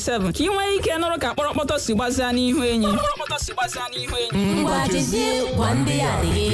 101.7 ka ị nwee ike nụrụ ka kpọrọkpọtọ si gbazia n'ihu enyi. Ngwa, chezie gwa ndị ya adịghị.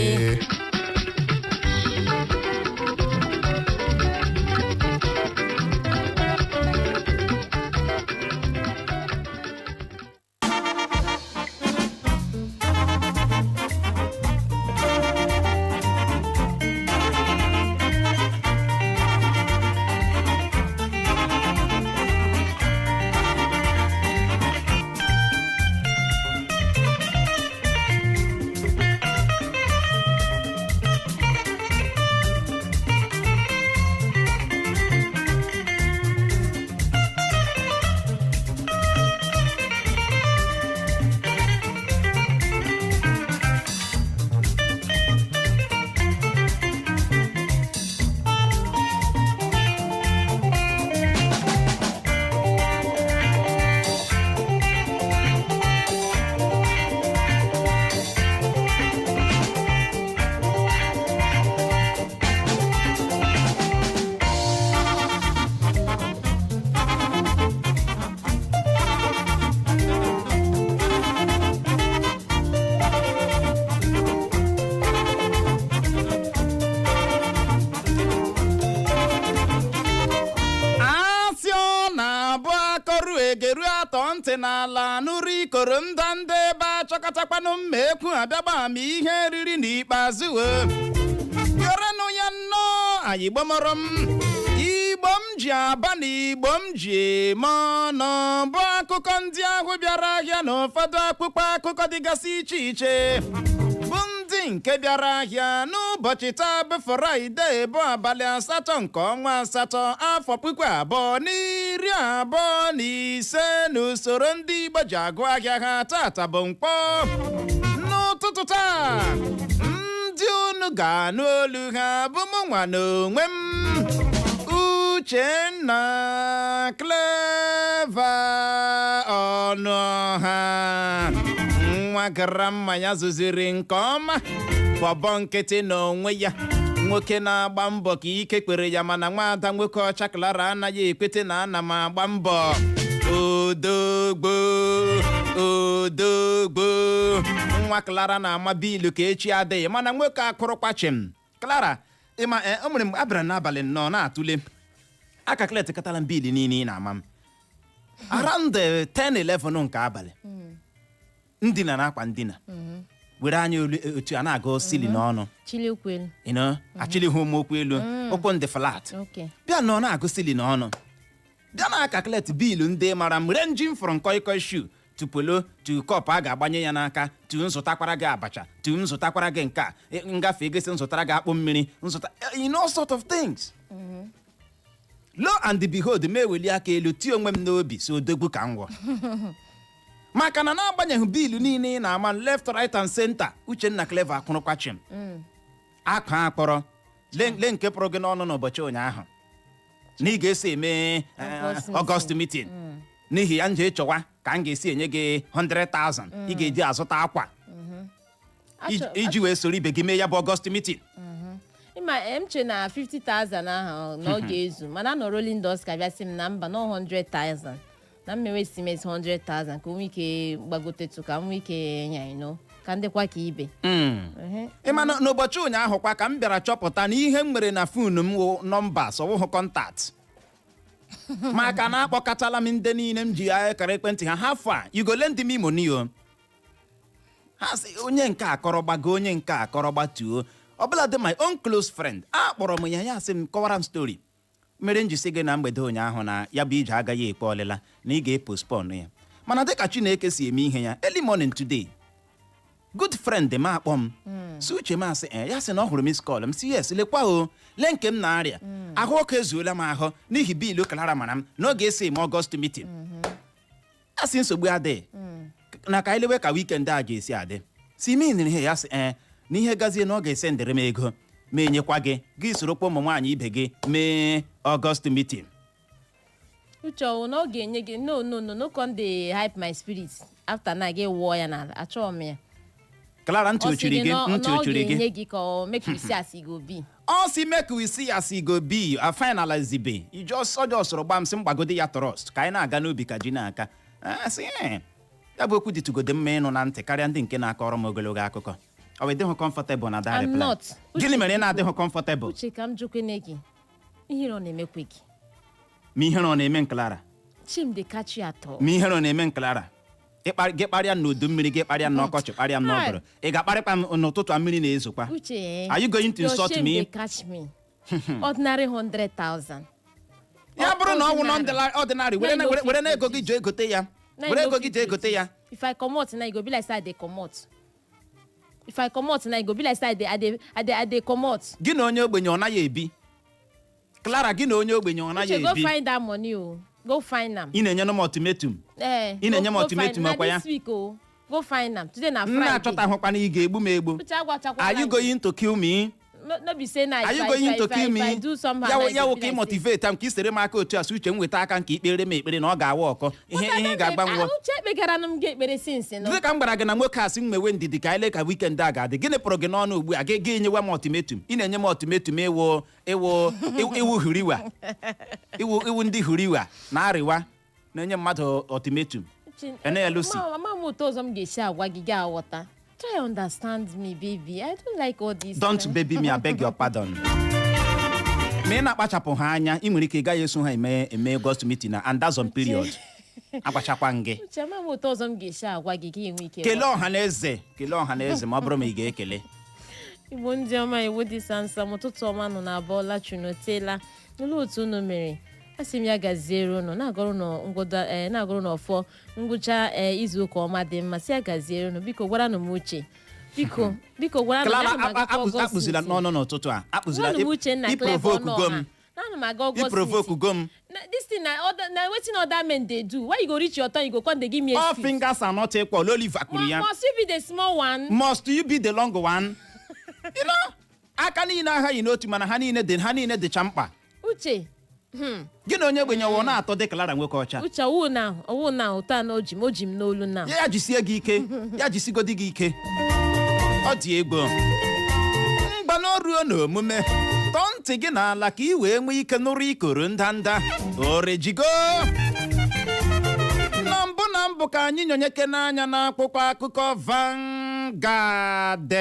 Asị ọ na-abụ akọrụ egeru atọ ntị n'ala nụrụ ikoro ndanda ebe achọkọtakwanụ mma ekwu abịagba ma ihe riri n'ikpeazụ o yorenụ ya nnọọ. Anyị gbomọrọ m Igbo m ji aba na Igbo m ji eme ọnụ bụ akụkọ ndị ahụ bịara ahịa na ụfọdụ akpụkpọ akụkọ dịgasị iche iche bụ ndị nke bịara ahịa n'ụbọchị taa bụ Fraịde, bụ abalị 8 nke ọnwa 8, afọ 2025 n'usoro ndị Igbo ji agụ ahịa ha. Tata bụ Nkwọ. N'ụtụtụ taa, ndị unu ga-anụ olu ha bụ mụ nwa n'onwe m, Uchenna Clever Ọnụọha, nwa gara mma ya zụziri nke ọma, bọbọ nkịtị n'onwe ya, nwoke na-agba mbọ ka ike kwere ya, mana nwaada nwoke ọcha Clara anaghị ekwete na ana m agba mbọ. Odogbo, odogbo nwa Clara na-ama biilu ka echi adịghị, mana nwoke akụrụkwachim Clara. Ịma o nwere mgbe abịara n'abalị nnọọ na-atụle aka klet katala m biili niile ị na-ama m around the 10 11 nke abalị, ndina na akwa ndina were anya olu otu a na-agụ sili n'ọnụ. Chili ụkwụ elu. Achịlighị ụmụ okwu elu, ụkwụ ndị flat. Bịa nọ na-agụ sili n'ọnụ, bịa na calculate biilu ndị mara m, ranging from koi koi shoe to polo to cup a ga-agbanye ya n'aka, to nzụtakwara gị abacha, to nzụtakwara gị nke a, ngafe egosi nzụtara gị akpụ mmiri nzụta, in all sort of things. Lo and behold, m eweli aka elu tie onwe m n'obi si odogwu ka m gwọ, maka na n'agbanyeghị biilu niile ị na-ama left, right and center, Uchenna Clever akwụrụkwa chim akpa akpọrọ le nke pụrụ gị n'ọnụ n'ụbọchị ụnyaahụ na ị ga-esi eme August. August meeting. N'ihi ya, nje chọwa ka m ga-esi enye gị 100,000 ị ga-eji azụta akwa iji wee soro ibe gị mee ya bụ August meeting. Ịma m che na 50,000 ahụ na ọ ga-ezu, mana anọ Rolling Dust ka bịa sị m na mba, na 100,000 na mmewe estimate 100,000 ka o nwee ike gbagotetụ, ka m nwee ike nya ino ka ndịkwa ka ibe. Ehe. Ị ma na n'ụbọchị ụnyaahụ kwa ka m bịara chọpụta na ihe m nwere na phone m wụ numbers, ọwụhụ contact, maka na akpọkọtala m ndị niile m ji akara ekwentị ha. Ha fọ a, you go lend me money o. Ha sị onye nke akọrọ gbago, onye nke akọrọ gbatuo. Ọbụla dị my own close friend, akpọrọ m ya, ya sị m kọwara m story mere m ji sị gị na mgbede ụnyaahụ na ya bụ ije agaghị ekpe ọlịla, na ị ga-epostpone ya. Mana dịka Chineke si eme ihe ya, early morning today, good friend m akpọ m si, "Uche," m asị, "Ee." Ya sị na ọ hụrụ miss call m. Si, "Yes, lekwa o, lee nke m na-arịa ahụ ọkụ ezuola m ahụ n'ihi biilu Clara mara m n'oge esi eme August meeting." Ya sị nsogbu adịghị, na ka anyị lewe ka weekend a ga-esi adị. Si m ihe, ya sị ee, na ihe gazie na ọ ga-ese ndịrị m ego ma enyekwa gị, gị sorokwa ụmụ nwaanyị ibe gị mee August meeting. Uche, ọwụ na ọ ga-enye gị? No, no, no, no, come dey hype my spirit after na gị wụọ ya n'ala, achọghị m ya. Clara, ntị Ọ sị ochiri gị gị na ntị na ọ ochiri gị ga-enye gị ka ọ make you see as e go be. Ọ si make we see as e go be. I finalize be you just, ọ just sọrọ gba m sị m gbagode ya trust ka anyị na-aga n'ubi ka ji na-aka. Ah, sị, ya bụ okwu dịtụgode mma ịnụ na ntị karịa ndị nke na-akọrọ m ogologo akụkọ. Ọ wee dịghị comfortable na that I'm reply? not. Gịnị mere ị na-adịghị comfortable? Uche, ka m jụkwene gị, ihere ọ na-emekwe gị? Ma ihere ọ na-eme Clara? Shame dey catch you at all? Ma ihere ọ na-eme Clara? Gị kparịa m n'udu mmiri, gị kparịa m n'ọkọchị, kparịa m n'ọgụrụ, ị ga-akparịkwa m n'ụtụtụ a mmiri na-ezokwa? Uche, Are you going to your insult shame me? dey catch me. Ordinary 100,000. Ya bụrụ na ọ wụ Ordinary. na ordinary, were Na were na ego gị jee gote ya. Na Were you ego no gị fit jee gote ya. If I comot now, e go be like say I dey comot. If I comot now, e go be like say I dey comot. Gị na onye ogbenye ọ naghị ebi, Clara. Gị na onye ogbenye ọ naghị Uche, go ebi. find that money o. Go find am. Ị na-enye m ultimatum. Eh, Ị na-enye m go ultimatum, find. ọkwa Na ya? this week o. Go find am. Today na M Friday. na-achọtahụkwa na ị ga-egbu m egbu. Uche, agwachakwala Are you gị. going to kill me? No, no be say na Are if you I, going if I, to if I, kill if I me? do somehow Ya na wụ e ya go wụ be ka ị like say- motivate m ka ị sere m aka otu a sị uche m weta aka nke ikpere m ekpere na ọ ga-awa ọkọ ihe But I ihe ị don dey- ga-agbanwe. Ah, Uche, ekpegara m gị ekpere since no. Dị ka m gwara gị na nwoke a sị m nwewe ndidi ka anyị lee ka weekend a ga-adị. Gịnị pụrụ gị n'ọnụ ugbu a? Gị enyewa m ultimatum. Ị na-enye m ultimatum ịwụ huriwa, iwu ndị huriwa na arịwa na-enye mmadụ ultimatum. Uche, Ene Lucy. Ma m otu ọzọ m ga-esi agwa gị ga aghọta. Try understand me, baby. I don't like all this. Don't baby me, I beg your pardon. Ma ị na-akpachapụ ha anya, ị nwere ike ị gaghị eso ha eme August meeting na and that's on period. Agwachakwa m gị. Uche, ama m otu ọzọ m ga-esi agwa gị ka ị nwee ike. Kelee ọha na eze, kelee ọha na eze, ma ọ bụrụ ma ị ga-ekele. Igbo ndị ọma, iwu dị samsam, ụtụtụ ọma nọ na abọọla chunotela. Olee otu unu mere? Asị m ya gaziere unu, na-agọrọ unu ngwụda, ee, na-agọrọ unu ọfọ ngwụcha, ee, izu ụka ọma dị mma. Si ya gaziere unu. Biko gwaranụ m Uche, biko, biko gwaranụ m. Clara, Ana m agakwa August akpụzila meeting. n'ọnụ n'ụtụtụ a, akpụzila. Gwanụ m Uchenna Clever. I provoke go Ọnụọha m. na m aga August I provoke meeting. go m. Na this thing na other, na wetin other men dey do. Why you go reach your turn, you go come dey give me All excuse? fingers are not equal. Oliver kwuru ya. Must you be the small one? Must you be the long one? Aka niile aghaghị n'otu, mana ha niile dịcha mkpa. Uche. Gị na onye ogbenye ọwụ na-atọ dị Clara nwoke ọcha. Uche, owu na owu na ụtọ na o ji m n'olu na. Ya jisie gị ike, ya jisigodi gị ike. Ọ dị egwu mgbanọruo n'omume. Tọọ ntị gị n'ala ka ị wee nwee ike nụrụ ikoro ndanda orejigo. Na mbụ na mbụ, ka anyị nyonyeke n'anya n'akwụkwọ akụkọ Vanguard.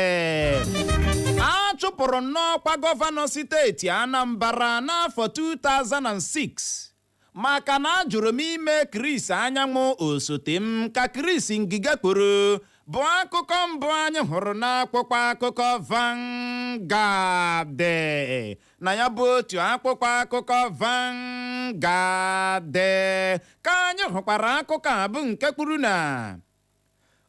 A chụpụrụ n'ọkwa gọvanọ steeti Anambra n'afọ 2006 maka na ajụrụ m ime Chris Anyanwụ osote m, ka Chris Ngige kwuru, bụ akụkọ mbụ anyị hụrụ n'akwụkwọ akụkọ Vanguard. Na ya bụ otu akwụkwọ akụkọ Vanguard ka anyị hụkwara akụkọ a bụ nke kwuru na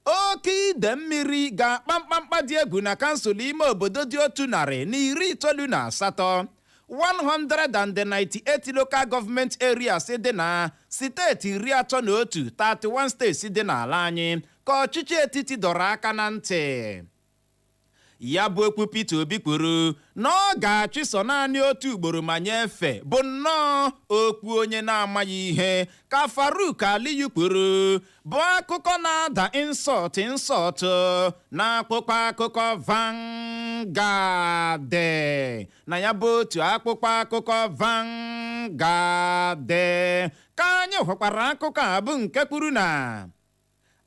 oke ide mmiri ga-akpa mkpamkpa dị egwu na kansụl ime obodo dị 198, 198 local government areas dị na steeti 31, 31 steeti dị n'ala anyị, ka ọchịchị etiti dọrọ aka na ntị. Ya bụ okwu Peter Obi kwuru na ọ ga-achị sọ naanị otu ugboro ma nyefee bụ nnọọ okwu onye na-amaghị ihe, ka Faruk Aliyu kwuru, bụ akụkọ na-ada insult insult n'akwụkwọ akụkọ Vanguard. Na ya bụ otu akwụkwọ akụkọ Vanguard ka anyị hụkwara akụkọ a bụ nke kwuru na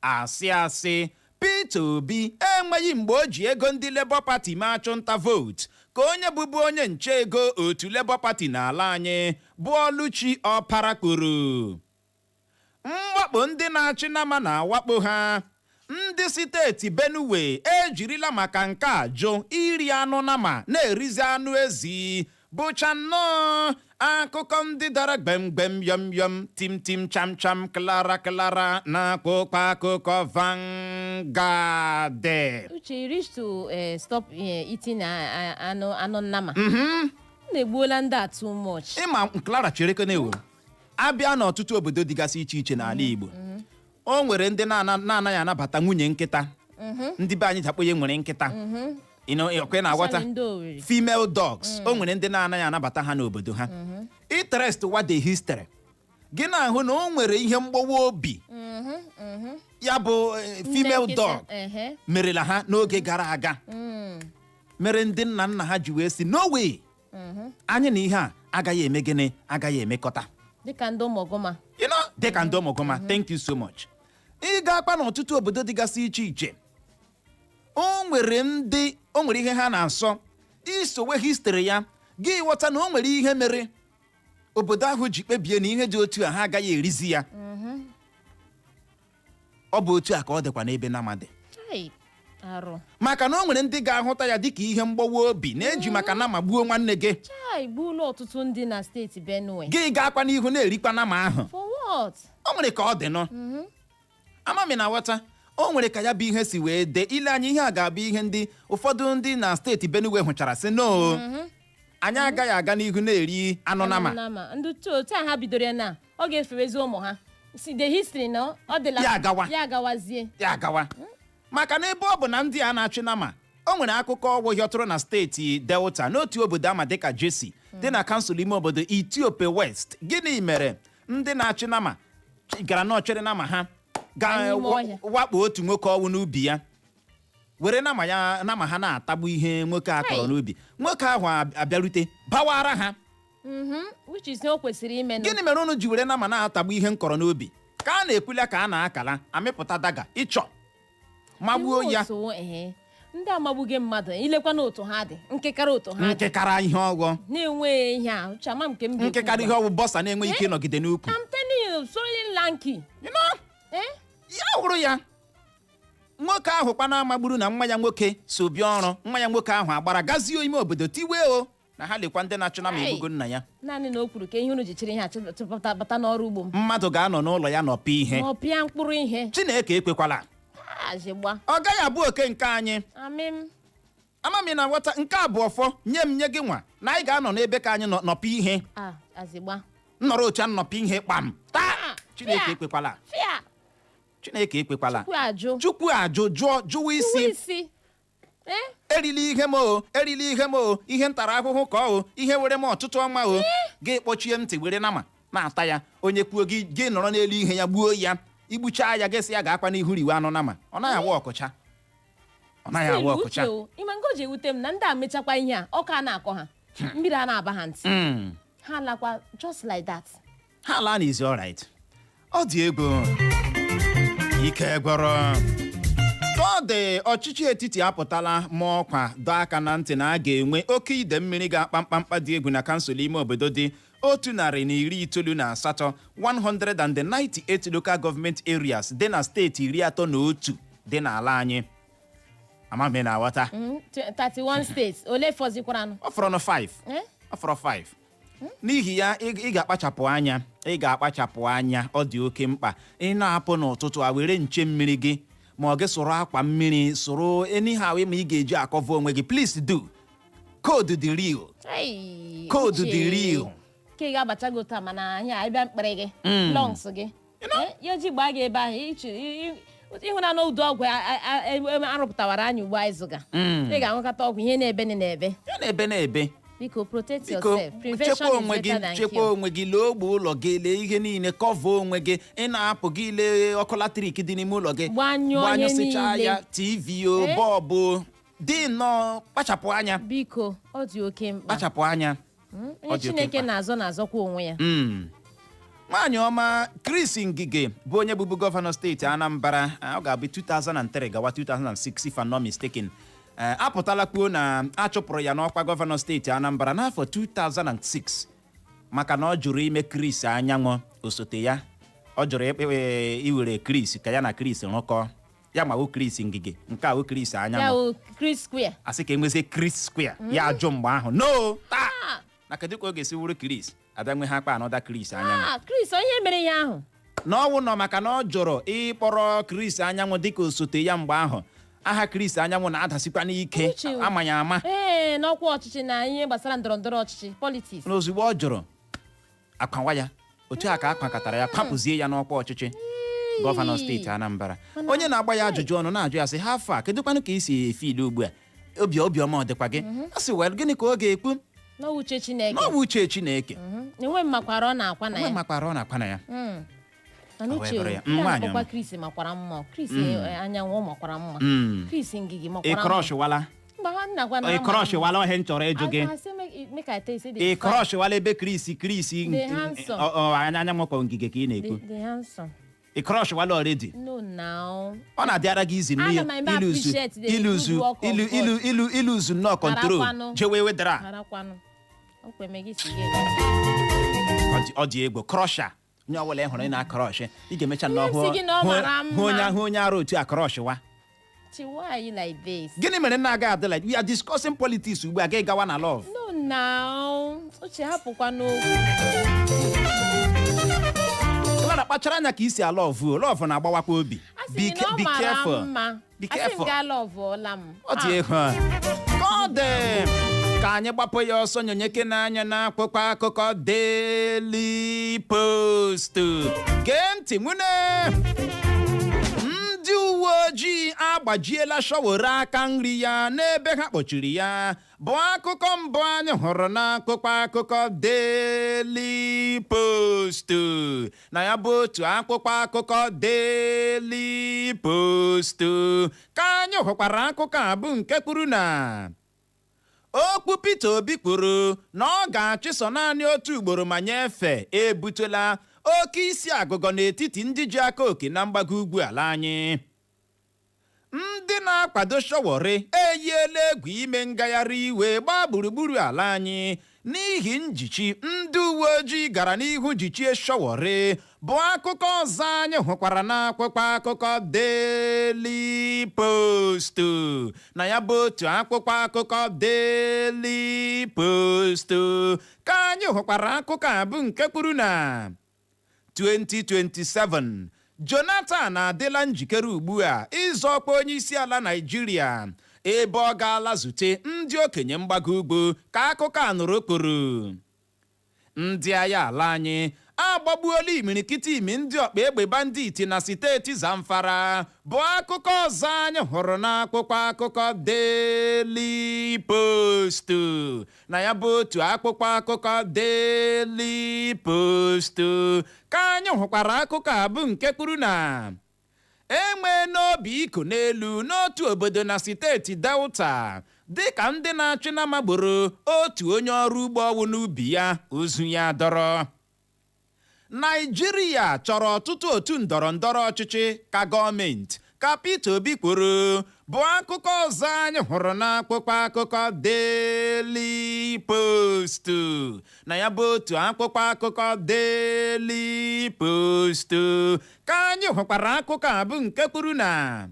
asị asị Peter Obi enweghị mgbe o ji ego ndị Labour Party mee achụnta vootu, ka onye bụbu onye nche ego otu Labour Party n'ala anyị bụ Oluchi Ọpara kwuru. Mwakpo ndị na-achị nama na-awakpo ha, ndị steeti Benue ejirila maka nke a jụ iri anụ nama, na-erizi anụ ezi, bụcha nnọọ akụkọ ndị dara gbemgbem, yọm yọm, tim tim, cham cham, klara klara na akwụkwọ akụkọ Vanguard. Uche, you reach to stop eating anụ nnama. Na-egbuola ndị a too much. Ịma, Clara, chere na-ewo abịa n'ọtụtụ obodo dịgasị iche iche n'ala Igbo, o nwere ndị na-anaghị anabata nwunye nkịta. Ndị be anyị ji akpọ ya nwere nkịta. Ọkwa ị na-aghọta? Especially ndị Owerri. Female dogs, o nwere ndị na-anaghị anabata ha n'obodo ha. Interest wa the history gị na-ahụ na o nwere ihe mgbawa obi ya bụ female Nne nkịta, dog merela ha n'oge gara aga. Mere ndị nna nna ha ji wee si, "No way, anyị na ihe a agaghị eme gịnị? Agaghị emekọta." Dịka ndị ụmụgụma. Dịka ndị ụmụgụma. Thank you so much. Ị ga-akpa n'ọtụtụ obodo dịgasị iche iche, o nwere ndị o nwere ihe ha na-asọ. Isowe history ya, gị ghọta na o nwere ihe mere obodo ahụ ji kpebie na ihe dị otu a, ha agaghị erizi ya. Ọ bụ otu a ka ọ dịkwa n'ebe nama dị. Chai, arụ. Maka na o nwere ndị ga-ahụta ya dịka ihe mgbawa obi na-eji maka nama gbuo nwanne gị. Chai, gbuola ọtụtụ ndị na steeti Benue. Gị ga-akwa n'ihu na-erikwa nama ahụ. For what? O nwere ka ọ dị nọ amami na ghọta. O nwere ka ya bụ ihe si wee dee ile anya. Ihe a ga-abụ ihe ndị ụfọdụ ndị na steeti Benue hụchara sị, "No, anyị agaghị aga n'ihu na-eri anụ nama." Nama ndị otu a ha bidoro ya na ọ ga-efewezi ụmụ ha si the history na ọ dịla. Ya agawa. Ya agawazie. Ya agawa, maka na ebe ọ bụ na ndị a na-achị nama, o nwere akụkọ ọgwụ hịọtụrụ na steeti Delta, n'otu obodo ama dịka Jesi dị na kansụl ime obodo Ethiope West. Gịnị mere? Ndị na-achị nama gara n'ọchịrị nama ha gaa n'ime ọhịa. Wakpo otu nwoke ọnwụ n'ubi ya, were nama ya, nama ha na-atagbu ihe nwoke a kọrọ Hey. n'ubi. Nwoke ahụ abịarute bawara ha. Which is na o kwesịrị ime nụ. "Gịnị mere unu ji were nama na-atagbu ihe m kọrọ n'ubi?" Ka a na-ekwula, ka a na-akala amịpụta dagger ịchọ magbuo Iwu ya. Otu ehe ndị amagbughị mmadụ, ilekwa n'otu ha dị, nkekara otu ha dị. Nkekara ihe ọghọ. Na-enweghị ihe a, uche ama nke m ga-ekwu Nkekara ugbu ihe a. ọwụ bọsa na-enweghị ike ịnọgide n'ukwu. I'm telling you, so lanky. You know? Eh. Ya hụrụ ya, nwoke ahụ kwana amagburu na nwa ya nwoke so bịa ọrụ. Nwa ya nwoke ahụ agbara gazie ime obodo tiwe o na ha lekwa ndị na-achụ na ma Hey. egbugo nna ya. Naanị na o kwuru ka ihe unu ji chịrị ihe a chịpụta bata n'ọrụ ugbo m. Mmadụ ga-anọ n'ụlọ ya nọpụ ihe. Ma ọ pịa mkpụrụ ihe. Chineke ekwekwala. Azịgba. Ọ gaghị abụ oke nke anyị. Amị Amami na nghọta nke a bụ ọfọ nye m, nye gị nwa, na anyị ga-anọ n'ebe ka anyị nọ nọpụ ihe. A azịgba. Nnọrọ otu a nnọpụ ihe kpam taa. Ah, Chineke fịa. ekwekwala. Fịa. Chineke ekwekwala. Chukwu ajụ. Chukwu ajụ, jụọ, jụwa isi isi. Isi eh. Erila ihe m o, erila ihe m o, ihe ntara ahụhụ ka ọ o, ihe were m ọtụtụ ọnwa o. Gị kpọchie ntị were nama na-ata ya. Onye kwuo gị, gị nọrọ n'elu ihe ya gbuo ya. Igbuchaa ya, gị sị ya ga-akwa n'ihu riwe anụ nama. Ọ naghị awa ọkụcha, ọ naghị awa ọkụcha. Uche o, ime nga o ji ewute m na ndị a mechakwa ihe a, ọkụ a na-akọ ha, mmiri a na-aba ha ntị, ha lakwa just like that. Ha laa n'izi. Alright, ọ dị egwu, ike gwọrọ ka ọ dị. Ọchịchị etiti apụtala ma ọkwa dọọ aka na ntị na a ga-enwe oke ide mmiri ga-akpa mkpamkpa dị egwu na kansụl ime obodo dị 198, 198 local government areas dị na steeti 31 dị n'ala anyị. Amami na aghọta. 31 states, ole fọzikwaranụ? Ọ fọrọ nụ 5. Eh? Ọ fọrọ 5. N'ihi ya, ị ga-akpachapụ anya, ị ga-akpachapụ anya. Ọ dị oke mkpa ị na-apụ n'ụtụtụ a, were nche mmiri gị, ma ọ gị sụrụ akwa mmiri, sụrụ anyhow ma ị ga-eji akọva onwe gị. Please do. Cold dị real. Hey, Cold Uche. dị real. Ke ga-abachago taa, mana anyị abịa mkpịrị gị, lungs gị. Eh, ya ji gbaa gị ebe ahụ ịhụna na ụdị ọgwụ arụpụtawara anyị ugbu a ịzụga, ị ga-aṅụkọta ọgwụ ihe na-ebe na na-ebe. Ya na-ebe na-ebe. Biko, protect Biko, yourself. Prevention chekwa is onwe gị. better than Chekwa cure. onwe gị. Lee ogbe ụlọ gị, lee ihe niile, cover onwe gị. Ị na-apụ, gị lee ọkụ latrik dị n'ime ụlọ gị. Gbanyụọ ihe Gbanyụsịchaa niile. ya, TV o, Eh? bulb dị nnọọ. Kpachapụ anya. Biko, ọ dị oke mkpa. Kpachapụ anya. Ọ Onye dị oke Chineke mkpa. na-azọ na-azọkwa onwe ya. Nwaanyị ọma, Chris Ngige bụ onye bụbu gọvanọ steeti Anambra, ọ ga-abụ 2003 gawa 2006 if I'm not mistaken, apụtala kwuo na a chụpụrụ ya n'ọkwa gọvanọ steeti Anambra n'afọ 2006 maka na ọ jụrụ ime Chris Anyanwụ osote ya. Ọ jụrụ iwere Chris ka ya na Chris rụkọọ ya, ma wụ Chris Ngige nke a wụ Chris Ya Anyanwụ. wụ Chris Square. Asị ka enwezie Chris Square, ya ajụ mgbe ahụ, no taa na kedu ka ọ ga-esi wuru Chris abịa nwe ha akpa anọda Chris Anyanwụ. Ah, Chris, onye mere ya ahụ. Na ọnwụ nọ maka na ọ jụrụ ịkpọrọ Chris Anyanwụ dịka osote ya mgbe ahụ. Aha Chris Anyanwụ na-adasikwa n'ike. Uche. Ama ya ama. Ee, n'ọkwa ọchịchị na ihe gbasara ndọrọ ndọrọ ọchịchị, politics. Na ozugbo ọ jụrụ akpanwa ya, otu a ka akpakọtara ya, papụzie ya n'ọkwa ọchịchị gọvanọ steeti Anambra. Onye na-agba ya ajụjụ ọnụ na-ajụ ya sị ha, afọ a, kedụkwanụ ka isi efe ilu ugbu a? Obi obiọma ọ dịkwa gị? A sị, well, gịnị ka ọ ga-ekwu? N'ọwụ uche Chineke. Na ọ bụ uche Chineke. Enwe m makwara ọ na-akwa na Onwe ya. makwara ọ na-akwa na ya. Mana Ọ wee uche, bụrụ ya. ndị a Nwaanyị na-akpọkwa ọma. Chris makwara mma. Chris Anyanwụ, ọ makwara mma. Chris Ngige Ị makwara mma. crush wala. Mba, ha nnakwa na Ị crush wala ihe m chọrọ ịjụ gị. I say make I tell you say Ị they fine. crush wala ebe Chris Chris They handsome. Anya anyanwụ kwa ngige ka ị na-ekwu. They handsome. Ị crush wala already? No now. Ọ na-adịara gị izi Ana m eme iluzu appreciate the iluzu good work of ilu God. ilu ilu iluzu nnọọ control Harakwanụ. jewe wedara. Harakwanụ. O kweme gị si gị. Ọ dị egwu crusher. Onye ọbụla ị hụrụ ị na-acrush, ị ga-emecha nnọọ Ihe m sị gị na ọ mara hụ onye mma. ahụ onye arụ otu a crush wa. Chi, why are you like this? Gịnị mere na aga adị like we are discussing politics ugbu a, gị gawa na love? No now. Uche, hapụkwa n'okwu. Clara, kpachara anya ka isi alove o. Love na-agbawakwa obi. A sị gị na ọ Be mara careful. mma. Be Asị m careful. gaa loveọla m. Ọ dị egwu a. Ka ọ dị ka anyị gbapụ ya ọsọ nyonyeke n'anya n'akwụkwọ akụkọ Daily Post. Gee ntị nwune. Ndị uwe ojii agbajiela Sowore aka nri ya n'ebe ha kpọchiri ya, bụ akụkọ mbụ anyị hụrụ n'akwụkwọ akụkọ Daily Post. Na ya bụ otu akwụkwọ akụkọ Daily Post ka anyị hụkwara akụkọ a bụ nke kwuru na okwu Peter Obi kwuru na ọ ga-achịsọ naanị otu ugboro ma nyefee ebutela oke isi agụgọ n'etiti ndị ji aka oke na mgbago ugwu ala anyị. Ndị na-akwado Sowore eyiela egwu ime ngagharị iwe gbaa gburugburu ala anyị n'ihi njichi ndị uwe ojii gara n'ihu jichie Sowore, bụ akụkọ ọzọ anyị hụkwara n'akwụkwọ akụkọ Daily Post. Na ya bụ otu akwụkwọ akụkọ Daily Post ka anyị hụkwara akụkọ a bụ nke kwuru na 2027, Jonathan adịla njikere ugbu a ịzọ ọkwa onye isi ala Naịjirịa, ebe ọ gaala zute ndị okenye mgbago ugwu, ka akụkọ a nụrụ kwuru. Ndị agha ala anyị agbagbuola imirikiti imi ndị ọkpa egbe bandit na steeti Zamfara, bụ akụkọ ọzọ anyị hụrụ n'akwụkwọ akụkọ Daily Post. Na ya bụ otu akwụkwọ akụkọ Daily Post ka anyị hụkwara akụkọ a bụ nke kwuru na enwee n'obi iko n'elu n'otu obodo na steeti Delta, dịka ndị na-achị na magboro otu onye ọrụ ugbo ọwụ n'ubi ya, ozu ya dọrọ. Naijiria chọrọ ọtụtụ otu ndọrọ ndọrọ ọchịchị ka gọọmenti, ka Peter Obi kwuru, bụ akụkọ ọzọ anyị hụrụ n'akwụkwọ akụkọ Daily Post. Na ya bụ otu akwụkwọ akụkọ Daily Post ka anyị hụkwara akụkọ a bụ nke kwuru na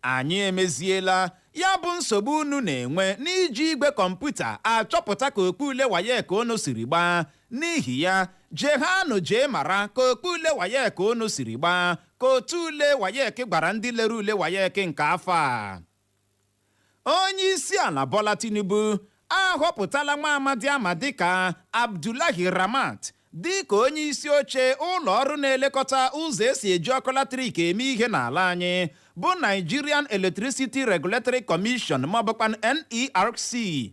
anyị emeziela ya bụ nsogbu unu na-enwe n'iji igwe kọmputa achọpụta ka okpu ule WAEC unu siri gbaa. N'ihi ya, jehanụ jee mara ka okpu ule WAEC unu siri gbaa, ka otu ule WAEC gwara ndị lere ule WAEC nke afọ a. Onye isi ala Bola Tinubu ahọpụtala nwa amadi ama dịka Abdullahi Ramat dịka onye isi oche ụlọ ọrụ na-elekọta ụzọ esi eji ọkụ latrik eme ihe n'ala anyị, bụ Nigerian Electricity Regulatory Commission, maọbụkwa NERC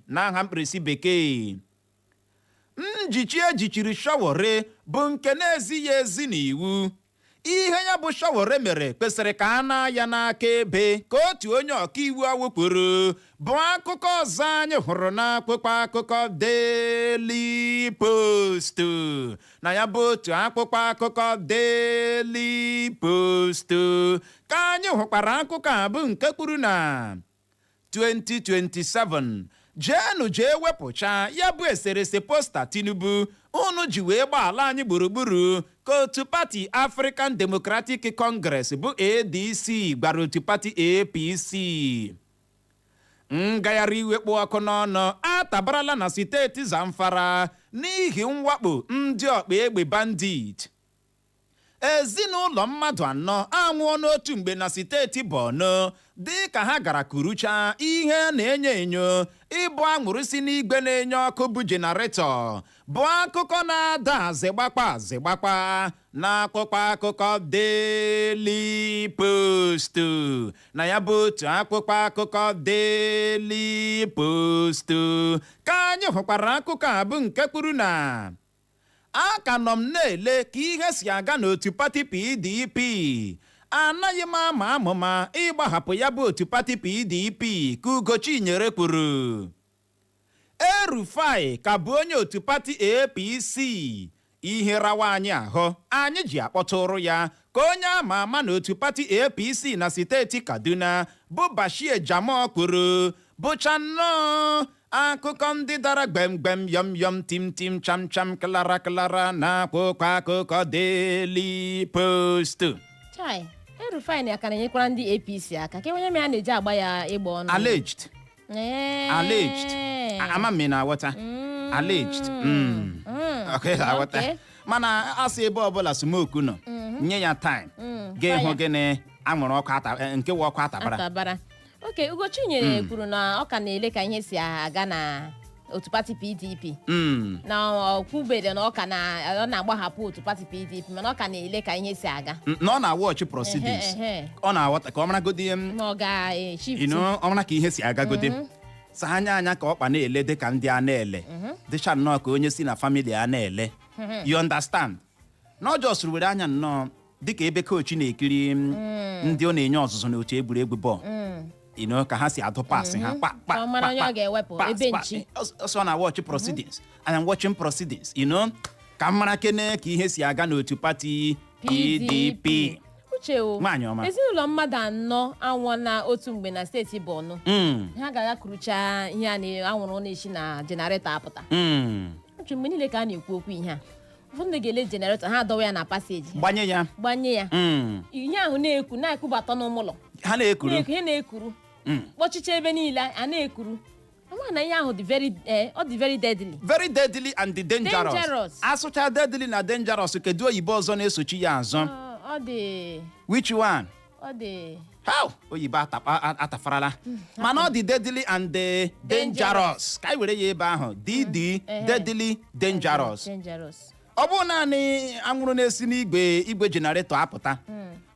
n'aha mkpirisi bekee. Njichi ejichiri Sowore bụ nke na-ezighị ezi n'iwu. Ihe ya bụ Sowore mere kwesịrị ka a na ya n'aka ebe, ka otu onye ọkaiwu awụkwuru, bụ akụkọ ọzọ anyị hụrụ n'akwụkwọ akụkọ Daily Post. Na ya bụ otu akwụkwọ akụkọ Daily Post ka anyị hụkwara akụkọ a bụ nke kwuru na 2027, jeenụ jee wepụcha ya bụ eserese poster Tinubu unu ji wee gbaa ala anyị gburugburu, ka otu pati African Democratic Congress bụ ADC gwara otu pati APC. Ngagharị iwe kpụ ọkụ n'ọnụ atabarala na steeti Zamfara n'ihi mwakpo ndị ọkpa egbe bandit. Ezinụlọ mmadụ anọ anwụọ n'otu mgbe na steeti Borno, dị ka ha gara kurucha ihe na-enyo enyo ịbụ anwụrụ si n'igwe na-enye ọkụ bụ generator, bụ akụkọ na-ada azịgbakpa azịgbakpa n'akwụkwọ akụkọ Daily Post. Na ya bụ otu akwụkwọ akụkọ Daily Post ka anyị hụkwara akụkọ a bụ nke kwuru na a ka nọ m na-ele ka ihe si aga n'otu pati PDP. Anaghị m ama amụma ịgbahapụ ya bụ otu pati PDP, ka Ugochinyere kwuru. El-Rufai ka bụ onye otu pati APC. Ihe rawa anyị ahụ anyị ji akpọtụrụ ya, ka onye ama ama n'otu pati APC na steeti Kaduna bụ Bashir Jamoh kwuru. Bụcha nnọọ akụkọ ndị dara gbemgbem, yọm yọm, tim tim, cham cham, klara klara na akwụkwọ akụkọ Daily Post. Chai, El-Rufai na aka na-enyekwara ndị APC aka ka onye mere a na-eji agba ya ịgba ọnụ. Alleged. Alleged. Ama m ị na-aghọta alleged. Okay, aghọta. Mana asị ebe ọbụla smoke nọ, nye ya time, ga-ịhụ Fire. Gịnị anwụrụ ọkụ ata nke wụ ọkụ atabara. Atabara. Oke Ugochinyere kwuru na ọ ka na-ele ka ihe si aga na otu pati PDP, na ọ kwubere na ọ ka na ọ na-agbahapụ otu pati PDP, mana ọ ka na-ele ka ihe si aga. Na ọ na-watch proceedings. Ehe, ehe. Ọ na-aghọta ka ọ maragodi m Na ọ ga-eshift. Ọ mara ka ihe si agagodi sa anya anya ka ọkpa na-ele dị ka ndị a na-ele dịcha nnọọ ka onye si na family a na-ele, you understand, na ọ just were anya nnọọ dịka ebe coach na-ekiri ndị ọ na-enye ọzụzụ n'otu egwuregwu bọọlụ, ka ha si adụ pass ha kpa kpa. Ka ọ mara kpa, onye kpa, ọ ga-ewepụ, pass, ebe pass. nchi. Ọsọ na watch proceedings. I am watching proceedings ka m mara kene ka ihe si aga n'otu pati PDP. Uche o. Nwaanyị ọma. Ezinụlọ mmadụ anọ anwụọ otu mgbe na steeti Borno. Ha ga-aga kurucha ihe a na anwụrụ na-esi na generator apụta. Uche, mgbe niile ka a na-ekwu okwu ihe a, ụfọdụ ndị ga-ele generator ha, adọwa ya na passage. Gbanye ya. Gbanye ya. Ihe ahụ na-eku na-ekubata n'ụmụ ụlọ. Ha na-ekuru. Na-eku, ihe na-ekuru kpọchicha ebe niile a na-ekuru. Ama na ihe ahụ dị very ọ dị very deadly. Very deadly and dangerous. Dangerous. Asụcha deadly na dangerous, kedu oyibo ọzọ na-esochi ya azụ? Ọ dị Which one? Ọ dị How oyibo atafarala, mana ọ dị deadly and dangerous. Ka anyị were ya ebe ahụ, dd. Deadly, dangerous. Dangerous. Ọ bụrụ naanị anwụrụ na-esi n'igwe igwe generator apụta,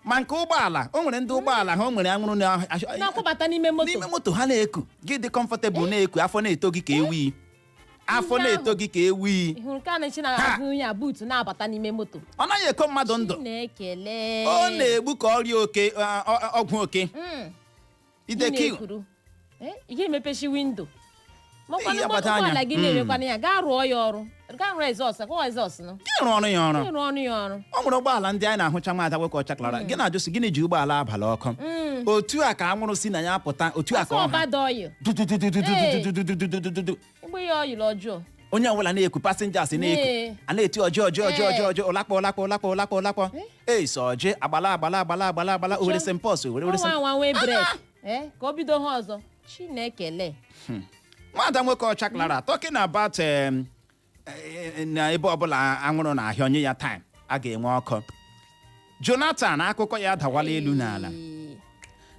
ma nke ụgbọala, o nwere ndị ụgbọala ha, o nwere anwụrụ na-akwụbata n'ime moto. N'ime moto ha na-eku gị dị comfortable, na-eku, afọ na-eto gị ka ewi, afọ Ihe na-eto gị ka ewi. Ị hụrụ nke a na-echi na Ha! azụ ya boot na-abata n'ime moto. Ọ naghị eko mmadụ ndụ. Na-ekele. Ọ na-egbu ka ọrịa oke ọgwụ oke ideki. Na-ekuru. Ị ga-emepechi window makwanụ. Ihe agbata anya. Ụgbọala gị na-emekwana ya, gaa rụọ ya ọrụ, gaa rụọ exhaust, kwa exhaust nụ. Gị rụọ ọrụ ya ọrụ. Gị rụọ ọrụ ya ọrụ. O nwere ụgbọala ndị anyị na-ahụcha, nwaada nwoke ọcha Clara, gị na-ajụ sị gịnị ji ụgbọala abalị ọkụ otu a ka anwụrụ si na ya pụta, otu a ka ọsọ ọ ha ọbada oil. dududududududududududududu. Igbe ya oil ọjọọ. Onye ọbụla na-eku, passengers na-eku. A na-eti ọjị ọjị ọjị ọjị ọjị, ụlakpọ ụlakpọ ụlakpọ ụlakpọ ụlakpọ, ei sọ ọjị agbala agbala agbala agbala agbala, Owerri St. Paul's, Owerri Owerri ọnwa St. anwa nwee brake ka o bido ha ọzọ. Chinekele. Nwada nwoke ọcha Clara, talking about na ebe ọbụla anwụrụ na-ahịa, onye ya time a ga-enwe ọkụ. Jonathan, akụkọ ya adawala elu n'ala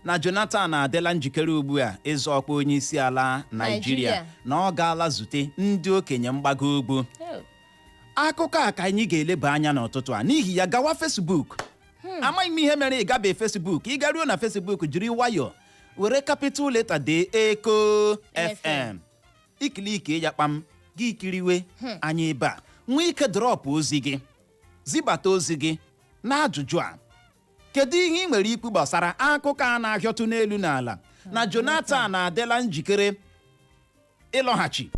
na Jonathan adịla njikere ugbu a ịzọ ọkwa onye isi ala Naijiria, Naijiria. na ọ gaala zute ndị okenye mgbago ugwu. Akụkọ a ka anyị ga-eleba anya n'ụtụtụ a. N'ihi ya, gawa Facebook. Amaghị m ihe mere ị gabe Facebook. Ị garuo na Facebook, jiri nwayọọ were capital letter dee Eko FM, iclicke ya kpam, gị kiriwe anyị ebe a, nwee ike drop ozi gị, zibata ozi gị na ajụjụ a: kedu ihe ị nwere ikwu gbasara akụkọ a na-ahịọtụ n'elu n'ala na Jonathan adịla njikere ịlọghachi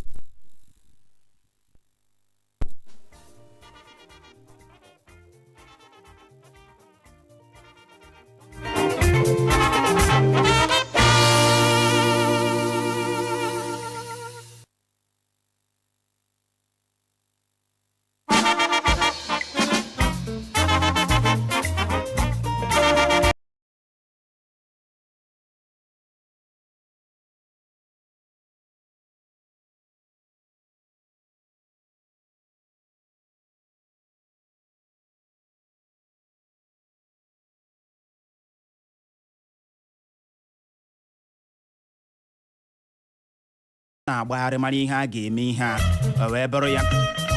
na-agbagharị mara ihe a ga-eme ihe a o wee bụrụ ya?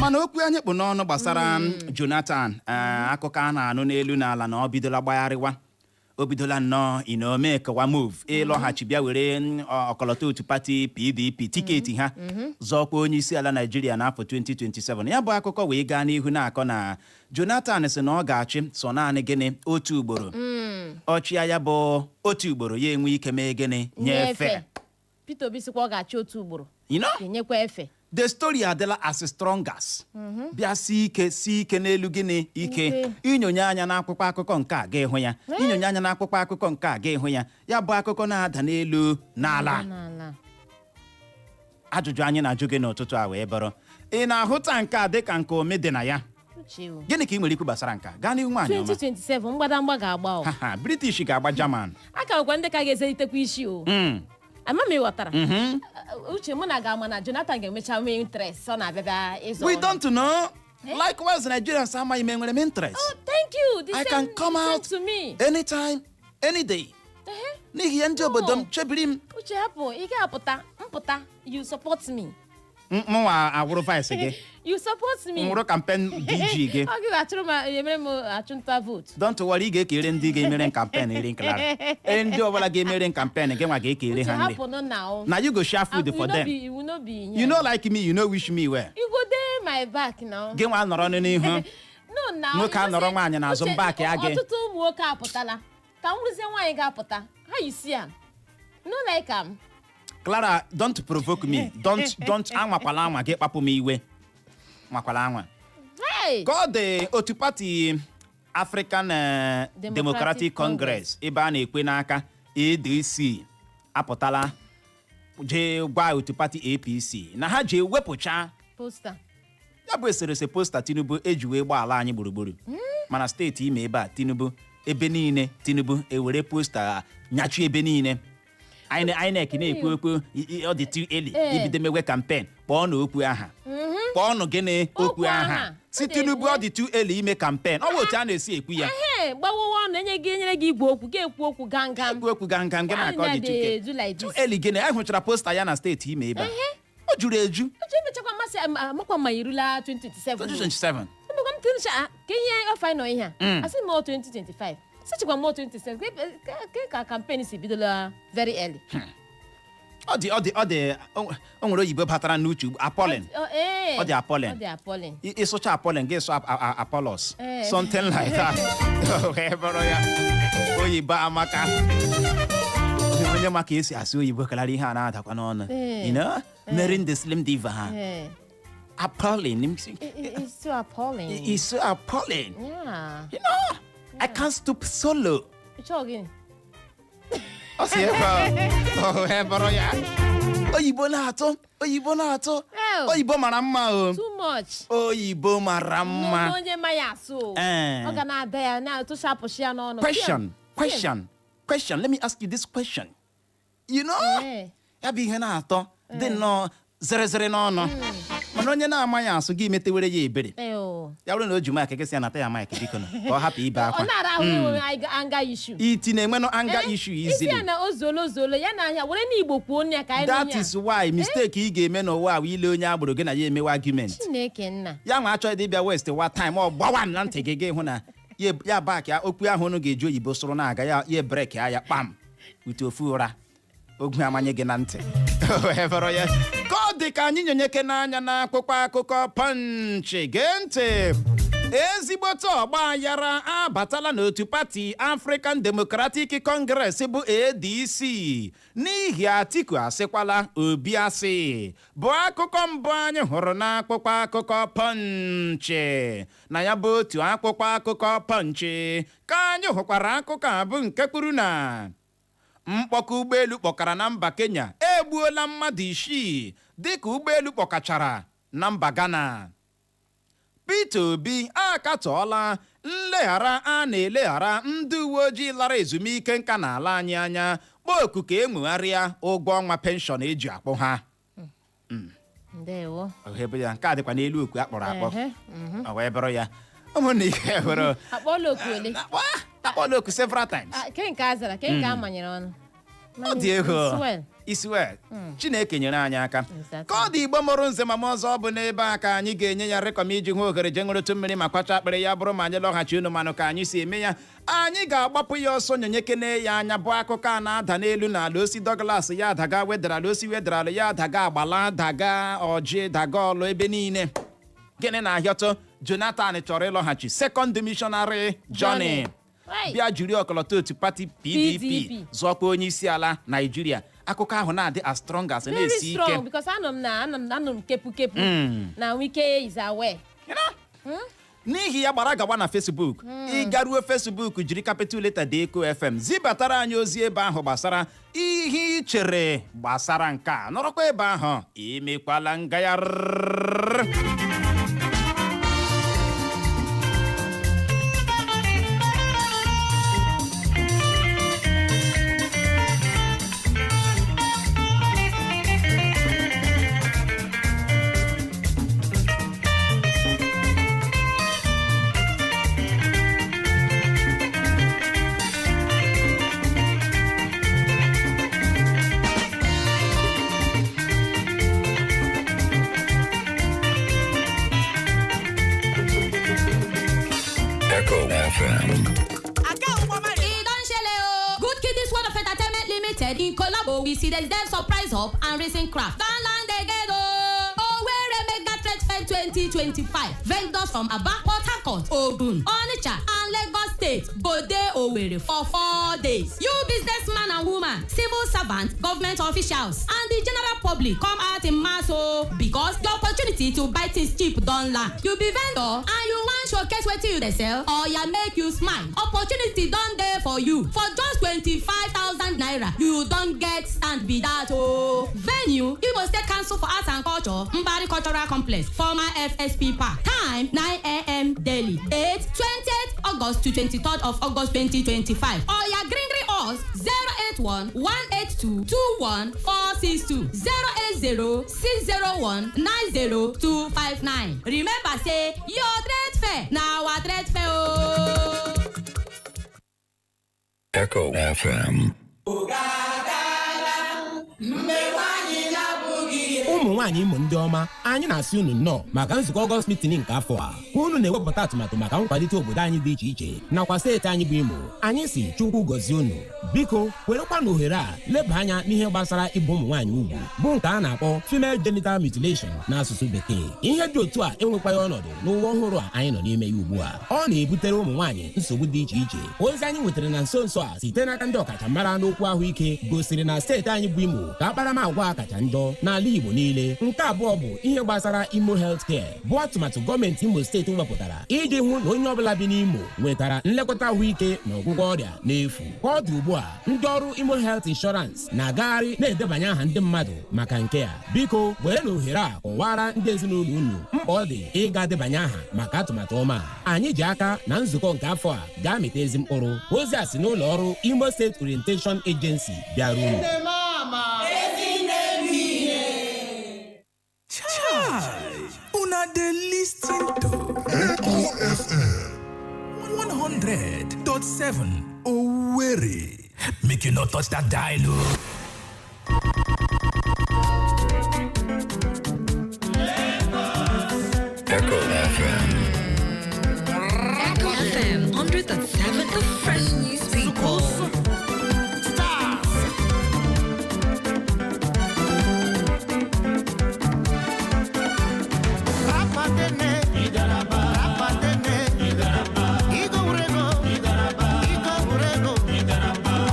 Mana okwu anyị kpụ n'ọnụ gbasara Jonathan, akụkọ a na-anụ n'elu n'ala na ọ bidola gbagharịwa. O bidola nnọọ inome kewa move ịlọghachi bịa were ọkọlọtọ otu pati PDP, ticket ha, zọkwa onye isi ala Naijiria n'afọ 2027. Ya bụ akụkọ wee gaa n'ihu na-akọ na Jonathan sị na ọ ga-achị sọ naanị gịnị? Otu ugboro. Ọchịa ya bụ otu ugboro, ya enwe ike mee gịnị? Nyefe. Peter Obi sịkwa ọ ga-achị otu ugboro. You know? Ga-enyekwa efe. The story adịla as strong as bịa si ike, si ike n'elu gịnị? Ike. Ike. Inyonye anya n'akwụkwọ akụkọ nke a, ga-ịhụ ya. Inyonye anya n'akwụkwọ akụkọ nke a, ga-ịhụ ya. Ya bụ akụkọ na-ada n'elu n'ala. N'ala. Ajụjụ anyị na-ajụ gị n'ụtụtụ a wee bụrụ, ị na-ahụta nke a dịka nke ome dị na ya? Uche o. Gịnị ka ị nwere ikwu gbasara nke a? Gaa n'ihu, nwaanyị ọma. 2027, mgbadamgba ga-agba o. Ha ha, British ga-agba German. A ka nwekwa ndị ka ga-ezelitekwa isi o. Ama m, ịghọtara? Uche, mụ na ga-ama na Jonathan ga-emecha nwee interest, ọ na-abịa ịzọ We ọrụ. don't know. Likewise, Nigerians amaghị m enwere m interest. Oh, thank you. The I same, can come same out to me. anytime, any day. N'ihi ya, ndị obodo m, chebiri m. Uche, hapụ, ị ga-apụta mpụta, you support me. Mụnwa awụrụ vice gị? You support me. Nwụrụ campaign DG gị? Ọ gị ga-achụrụ m, emere m achụnta vote. Don't worry, ị ga-ekere ndị ga-emere campaign nri nklara. Ee, ndị ọbụla ga-emere campaign gị nwa ga-ekere Uche, ha nri. hapụ nụ na o. Na you go share food for them. You will not be here. You no like me, you no wish me well. You go dey my back now. Gị nwa nọrọ n'ihu. No, now. Nwoke a nọrọ nwaanyị n'azụ, Uche, mbak ya gị. Ọtụtụ ụmụ nwoke apụtala. Ka m rụzie nwaanyị ga-apụta. How you see am? No like am. Clara, don't provoke me. Don't anwakwala anwa gị kpapụ m iwe. Nwakwala anwa. Hey! Ka ọ dị, otu pati African Democratic Democratic Congress, ebe a na-ekwe n'aka ADC, apụtala jee gwa otu pati APC na ha jee wepụcha Poster. ya bụ eserese poster Tinubu eji wee gbaa ala anyị gburugburu, mana steeti Imo ebe a, Tinubu ebe niile, Tinubu ewere poster nyachi ebe niile. INEC na-ekwu okwu ọ dị too early ibido mewe campaign. Kpọọ na okwu aha, kpọọnụ gịnị? Okwu Okwu aha. aha. Si Ọ dị Tinubu, ekwu. ọ dị too early ime campaign. Ọ bụ otu a na-esi ekwu ya. Ehe, gbawowe ọnụ, enye gị, enyere gị igwe okwu, ga-ekwu okwu gangam. Ekwu okwu gangam gị na-akọ dị too Dey do like too this. early gịnị? E hụchara poster ya na steeti Imo ebe a, o juru eju. Uche, emechakwa mmasị amakwa ma irula 2027. 2027. Emekwa m tension ka ihe ọfa nọ ihe a. Asị m ọ 2025. Sịchịkwa m ọ 2027. Ka campaign si bidola very early. Ọ dị o nwere oyibo batara n'uche ugbu, appalling. Ọ, ee. Ọ dị appalling. Ọ dị appalling. Ịsụcha appalling, gị sụ Apollos. Something like that. Wee bụrụ ya, oyibo amaka. Onye ma ka esi asụ oyibo karịa ihe a na-adakwa n'ọnụ. You know, Mary the Slim Diva ha. Appalling. It's so appalling. It's so appalling. I can't stoop so low. Chọọ gịnị? Ọ si ebe a, ọ wee bụrụ ya, oyibo na-atọ, oyibo na-atọ. Ew. Oyibo mara mma o. Too much. Oyibo mara mma. N'ọnụ onye ma ya asụ o. Ọ ga na-ada ya na-atụchapụchi ya n'ọnụ. Question, question, question. Let me ask you this question. Ya bụ ihe na-atọ dị nnọọ zere n'ọnụ, mana onye na-amaghị asụ, gị metewere ya ebere. Ee, o. Ya bụrụ na o ji mic gị, sị ya nata ya mic, biko nụ, ka ọ hapụ ibe Ọ akwa. na-ara ahụ inwe anger issue. Iti na-enwenụ anger issue Isi easily. ya na ozuolo ozuolo ya na ahịa were n'Igbo kwuo ya ka anyị That nụ ya. is why mistake ị ga-eme n'ụwa a wụ ile onye agboro gị na ya emewe argument. Chineke nna. Ya nwa achọghị ịbịa waste wa time, ọ gbawa m na ntị gị, gị hụ na ya back ya okwu ahụ unu ga-eji oyibo sụrụ na-aga ya, ya break ya, ya kpam ute ofu ụra ogwu amanye gị na ntị. Wee bụrụ ya, ka ọ dị ka anyị nyonyeke n'anya n'akwụkwọ akụkọ Punch. Gee ntị, ezigbote ọgba aghara abatala n'otu pati African Democratic Congress bụ ADC n'ihi Atiku asịkwala Obi asị, bụ akụkọ mbụ anyị hụrụ n'akwụkwọ akụkọ Punch. Na ya bụ otu akwụkwọ akụkọ Punch ka anyị hụkwara akụkọ a bụ nke kwuru na mkpọka ụgbọelu kpọkara na mba Kenya egbuola mmadụ 6 dịka ụgbọelu kpọkachara na mba Ghana. Peter Obi akatọọla nleghara a na-eleghara ndị uwe ojii lara ezumike nka n'ala anyị anya, kpọọ oku ka e nwegharịa ụgwọ ọnwa pension eji akpụ ha. Ndewo. Ebe ya nke a dịkwa n'elu oku akpọrọ akpọ. Ehe. Ọ wee bụrụ ya, ụmụnne, ike hụrụ. Akpọọla oku ole? Akpọọla oku several times. Ah, ke nke a zara, ke nke a manyere ọnụ. Ọ dị egwu. It's well. Isiwe Chineke nyere anyị aka. Exactly. Ka ọ dị, Igbo mụrụ nze ma m ọzọ, ọ bụ n'ebe a ka anyị ga-enye ya rekọm iji hụ ohere jee ṅụrụtụ mmiri ma kwacha akpịrị. Ya bụrụ ma anyị lọghachi, unu manụ ka anyị si eme ya, anyị ga-agbapụ ya ọsọ nyonyekene ya anya, bụ akụkọ a na-ada n'elu n'ala. Osi Douglas ya adaga wedarala, osi wedarala ya adaga agbala, daga ọjị, daga ọlụ, ebe niile. Gịnị na-ahịọtụ? Jonathan chọrọ ịlọghachi second missionary journey. Right. Bịa jiri ọkọlọtọ otu pati PDP PDP. zọkwa onye isi ala Naijiria. Akụkọ ahụ na-adị as strong as Very na-esi ike. strong, because anọ m na anọ m kepu kepu na Wike is aware. You know? N'ihi ya, gbara gawa na Facebook. Ị garuo Facebook, jiri capital letter dee Eko FM, zibatara anyị ozi ebe ahụ gbasara ihe ị chere gbasara nke a. Nọrọkwa ebe ahụ, emekwala ngagharị. Echo FM. E don shele o! Good Kiddies World of Entertainment Limited in collabo with Citizen Surprise Hub and Racing Craft don land again o! Owerri Mega Trade Fair 2025. Vendors from Aba, Port Harcourt, Ogun, Onitsha and Lagos State go dey Owerri for 4 days. You businessman and woman, civil servant, government officials and the general public, come out in mass o, because the opportunity to buy things cheap don land. You be vendor and you wan showcase wetin you dey sell? Oya, make you smile. Opportunity don dey for you. For just ₦25,000, you don get stand be that o. Venue: Imo State Council for Arts and Culture, Mbari Cultural Complex, former FSP Park. Time: 9 a.m. daily. Date: 20th August to 23rd of August 2025. Oya, gree gree us 081 182 21462, 080 601 90259. Remember say your trade fair na our trade fair o. Echo FM. Ụmụ nwaanyị Imo ndị ọma, anyị na-asị unu nnọọ maka nzukọ August meeting nke afọ a. Ka unu na-ewepụta atụmatụ maka nkwalite obodo anyị dị iche iche nakwa steeti anyị bụ Imo, anyị si Chukwu gọzie unu. Biko werekwa na ohere a leba anya n'ihe gbasara ịbụ ụmụ nwaanyị ugwu, bụ nke a na-akpọ female genital mutilation n'asụsụ Bekee. Ihe dị otu a enwekwaghị ọnọdụ n'ụwa ọhụrụ a anyị nọ n'ime ya ugbu a. Ọ na-ebutere ụmụ nwaanyị nsogbu dị iche iche. Ozi anyị nwetara na nso nso a site n'aka ndị ọkachamara n'okwu ahụike gosiri na steeti anyị bụ Imo ka akparamagwa a kacha njọ n'ala Igbo niile. Nke abụọ bụ ihe gbasara Imo Health Care, bụ atụmatụ gọọmenti Imo Steeti wepụtara iji hụ na onye ọbụla bi n'Imo nwetara nlekọta ahụike na ọgwụgwọ ọrịa n'efu. Ka ọ dị ugbu a, ndị ọrụ Imo Health Insurance na-agagharị na-edebanye aha ndị mmadụ maka nke a. Biko were na ohere a kọwara ndị ezinụlọ unu mkpa ọ dị ịga debanye aha maka atụmatụ ọma a. Anyị ji aka na nzukọ nke afọ a ga-amịta ezi mkpụrụ. Ozi a si n'ụlọ ọrụ Imo State Orientation Agency bịara unu. Chai! Una dey listen to Echo FM. 100.7 Owerri. Make you no touch that dial o. Echo FM. Echo FM 100.7, the fresh news people. Stars. Rapatene, rapatene, Igo urego, Igo urego,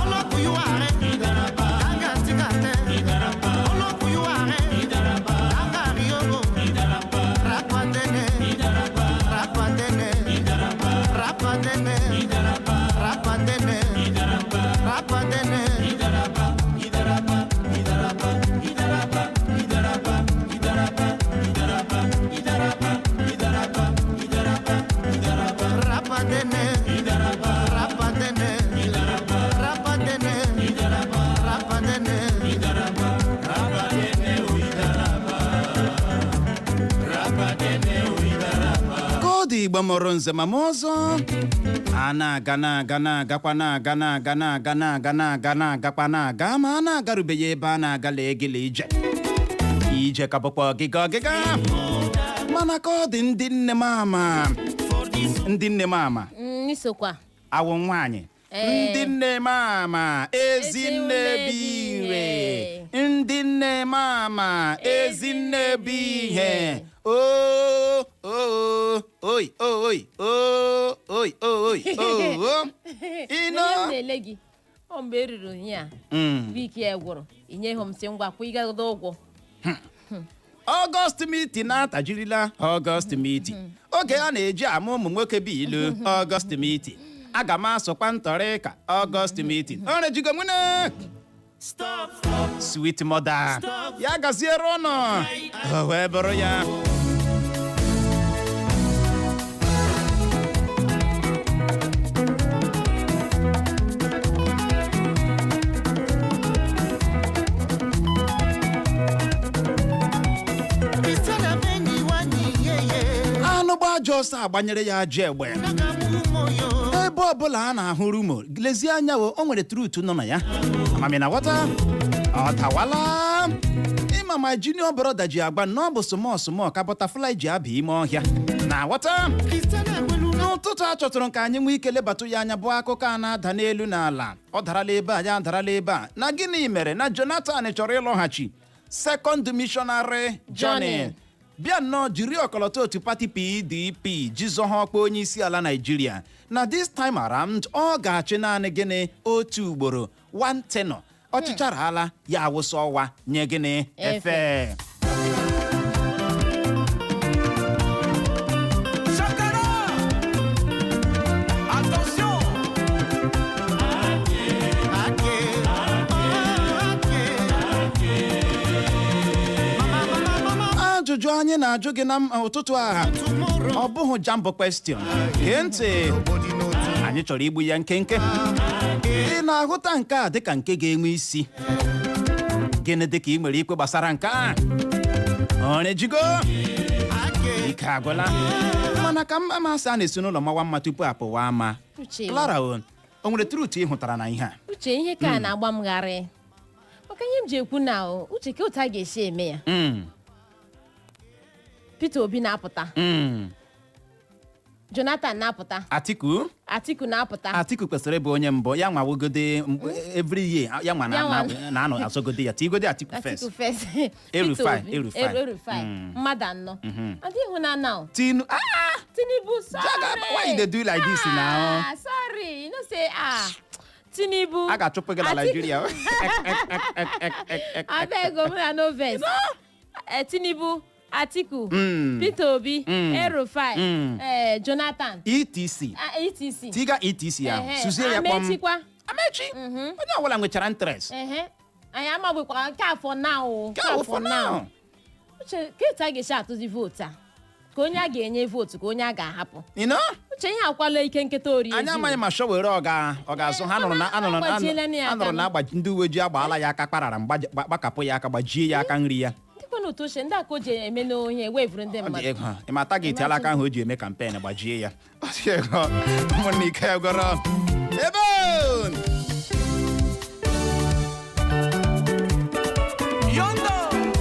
Olokuyuare, Ganga tikate, Olokuyuare, Ganga riogo, Rapatene, rapatene, rapatene, rapatene, rapatene. Rapatene, rapatene, rapatene, rapatene. Ka ọ dị, Igbo mụrụ nze ma m ọzọ. A na-aga, na-aga, na-agakwa, na-aga, na-aga, na-aga, na-aga, na-aga, na-agakwa, na-aga, ma a na-agarubeghị ebe a na-agala. Egele ije ije ka bụkwa ọgịga ọgịga, mana ka ọ dị, ndị nne m ama, ndị nne m ama. Isokwa. Awụ nwaanyị. Ee. Ndị nne m ama, ezinne bụ ire, ndị nne m ama, ezinne bụ ihe o o oi oi o oi oi o ino. Ihe m na-ele gị ọ mgbe e ruru ihe a, wiki ya gwụrụ, inye ha m sị ngwa kwụ ịgagodo ụgwọ. August meeting na-atajirila. August meeting, oge a na-eji ama ụmụ nwoke bụ ilu. August meeting, aga m asụkwa ntọrị ka August meeting o rejigo nwune sweet mother ya gaziere ụnụ o wee bụrụ ya. Christiana Benny wani yeye. Anụ gba ajọ ọsọ agbanyere ya ajọ egbe. Nagamu moyo. Ebe ọbụla a na-ahụ rumour, lezie anya o, o nwere truth nọ na ya. Amami na ghọta ọ dawala ịma ma junior brother ji agba na ọ bụ small small ka butterfly ji aba ime ọhịa na ghọta. Christiana welu. N'ụtụtụ a chọtụrụ ka anyị nwee ike lebatụ ya anya bụ akụkọ a na-ada n'elu n'ala. Ọ darala ebe a, ya adarala ebe a, na gịnị mere na Jonathan chọrọ ịlọghachi second missionary journey? Journey. Bịa nnọọ jiri ọkọlọtọ otu pati PDP jizọ ha ọkpa onye isi ala Naijiria, na this time around ọ ga-achị naanị gịnị, otu ugboro, one tenure. Ọchịchara ala ya awụsa ọwa nye gịnị? Efe. Efe. Shakara! Attention! Ake, ake, mama, mama, mama. Ajụjụ anyị na-ajụ gị na ụtụtụ a, Tomorrow. ọ bụghị JAMB question. Gee ntị. Nobody knows. Anyị chọrọ igbu ya nkenke. Ị na-ahụta nke a dịka nke ga-enwe isi? Gịnị dịka ị nwere ikwe gbasara nke a? Orejigo. Ake. Ike agwụla, mana ka mma masị a na-esi n'ụlọ mawa mma tupu apụwa ama. Uche. Clara, o nwere truth ị hụtara na ihe a? Uche, ihe ka a na-agba m gharị maka ihe m ji ekwu na o, uche, ka otu a ga-esi eme ya. Peter Obi na-apụta, Jonathan na-apụta, Atiku. Atiku na-apụta. Atiku kwesịrị ịbụ onye mbụ ya nwawogode every year ya nwa Ya nwa. na-anọ azọgode ya tigode Atiku first. Atiku first. El-Rufai, Peter Obi, El-Rufai. El-Rufai. Mmadụ anọ adịghị hụ na now. Tinu ah. Tinubu, sorry. Jaga, why you dey do like this now? Ah, sorry, you know say, ah, Tinubu. A ga-achụpụ gị na Nigeria. Abeg o, make I no vex. Tinubu, Atiku, Peter Obi, El-Rufai, Jonathan, etc. Ah, etc. Tiga etc ahụ. Ehe, Suzie ya kpọm. Amechikwa. Amechi, onye ọbụla nwechara interest. Ehe. Anyị amagbekwa nke a for now o. Nke a wụ for now. Uche, ka etu a ga-esi atụzi vootu a, ka onye a ga-enye vootu, ka onye a ga-ahapụ? You know? Uche, ihe akwala ike nketa ori Anyị ezi. amaghị ma Sowore ọ ga-azụ ha. Nụrụ na anụrụ Agbajiela ya aka. anụrụ na agbaji ndị uwe ojii agbaala ya aka kparara gbakapụ ya aka, gbajie ya aka nri ya. Ndịkwa n'otu ochie ndị aka o ji eme n'ohi ewevuru ndị Ọ dị mmadụ. ego ị ma target ala aka ahụ o ji eme campaign, gbajie ya. Ọ dị ego, ụmụnne, ike ya gwọrọ ebe. Yondo!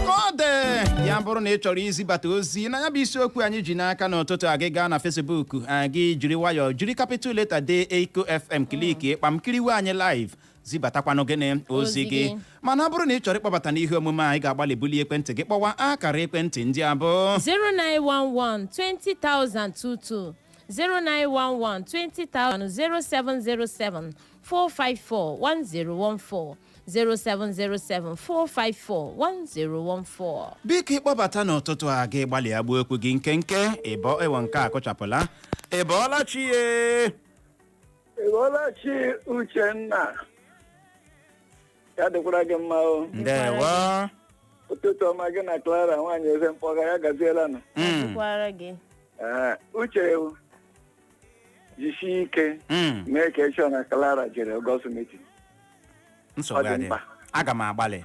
Ka ọ dị ya, bụrụ na ị chọrọ izibata ozi na ya bụ isiokwu anyị ji n'aka n'ụtụtụ a, gị gaa na Facebook gị jiri nwayọọ jiri capital letter dee Eko FM, click ịkpam kiriwe anyị live, zibatakwanụ gịnị? Ozi Ozi gị. gị. Mana ọ bụrụ na ị chọrọ ịkpọbata n'ihe omume anyị, ga-agbalị bulie ekwentị gị kpọwa akara ekwentị ndị abụọ: 0911 20022, 0911 20000, 0707 454 1014, 0707 454 1014. Biko, ịkpọbata n'ụtụtụ a, gị gbalịa gbuo okwu gị nkenke. Ịbọ ewo nke a kụchapụla. Ị bọọla chi ye? Ịbọọla chi, Uchenna. Ya dịkwara gị mma o. Ndewo. Ụtụtụ ọma gị na Clara nwaanyị eze mkpọga ya gaziela nụ. Dịkwara gị. Ee, Uche, jisie ike mee ka echọ na Clara jere August meeting. Nsogbu Ọ dị adịghị. mkpa. Aga m agbalị.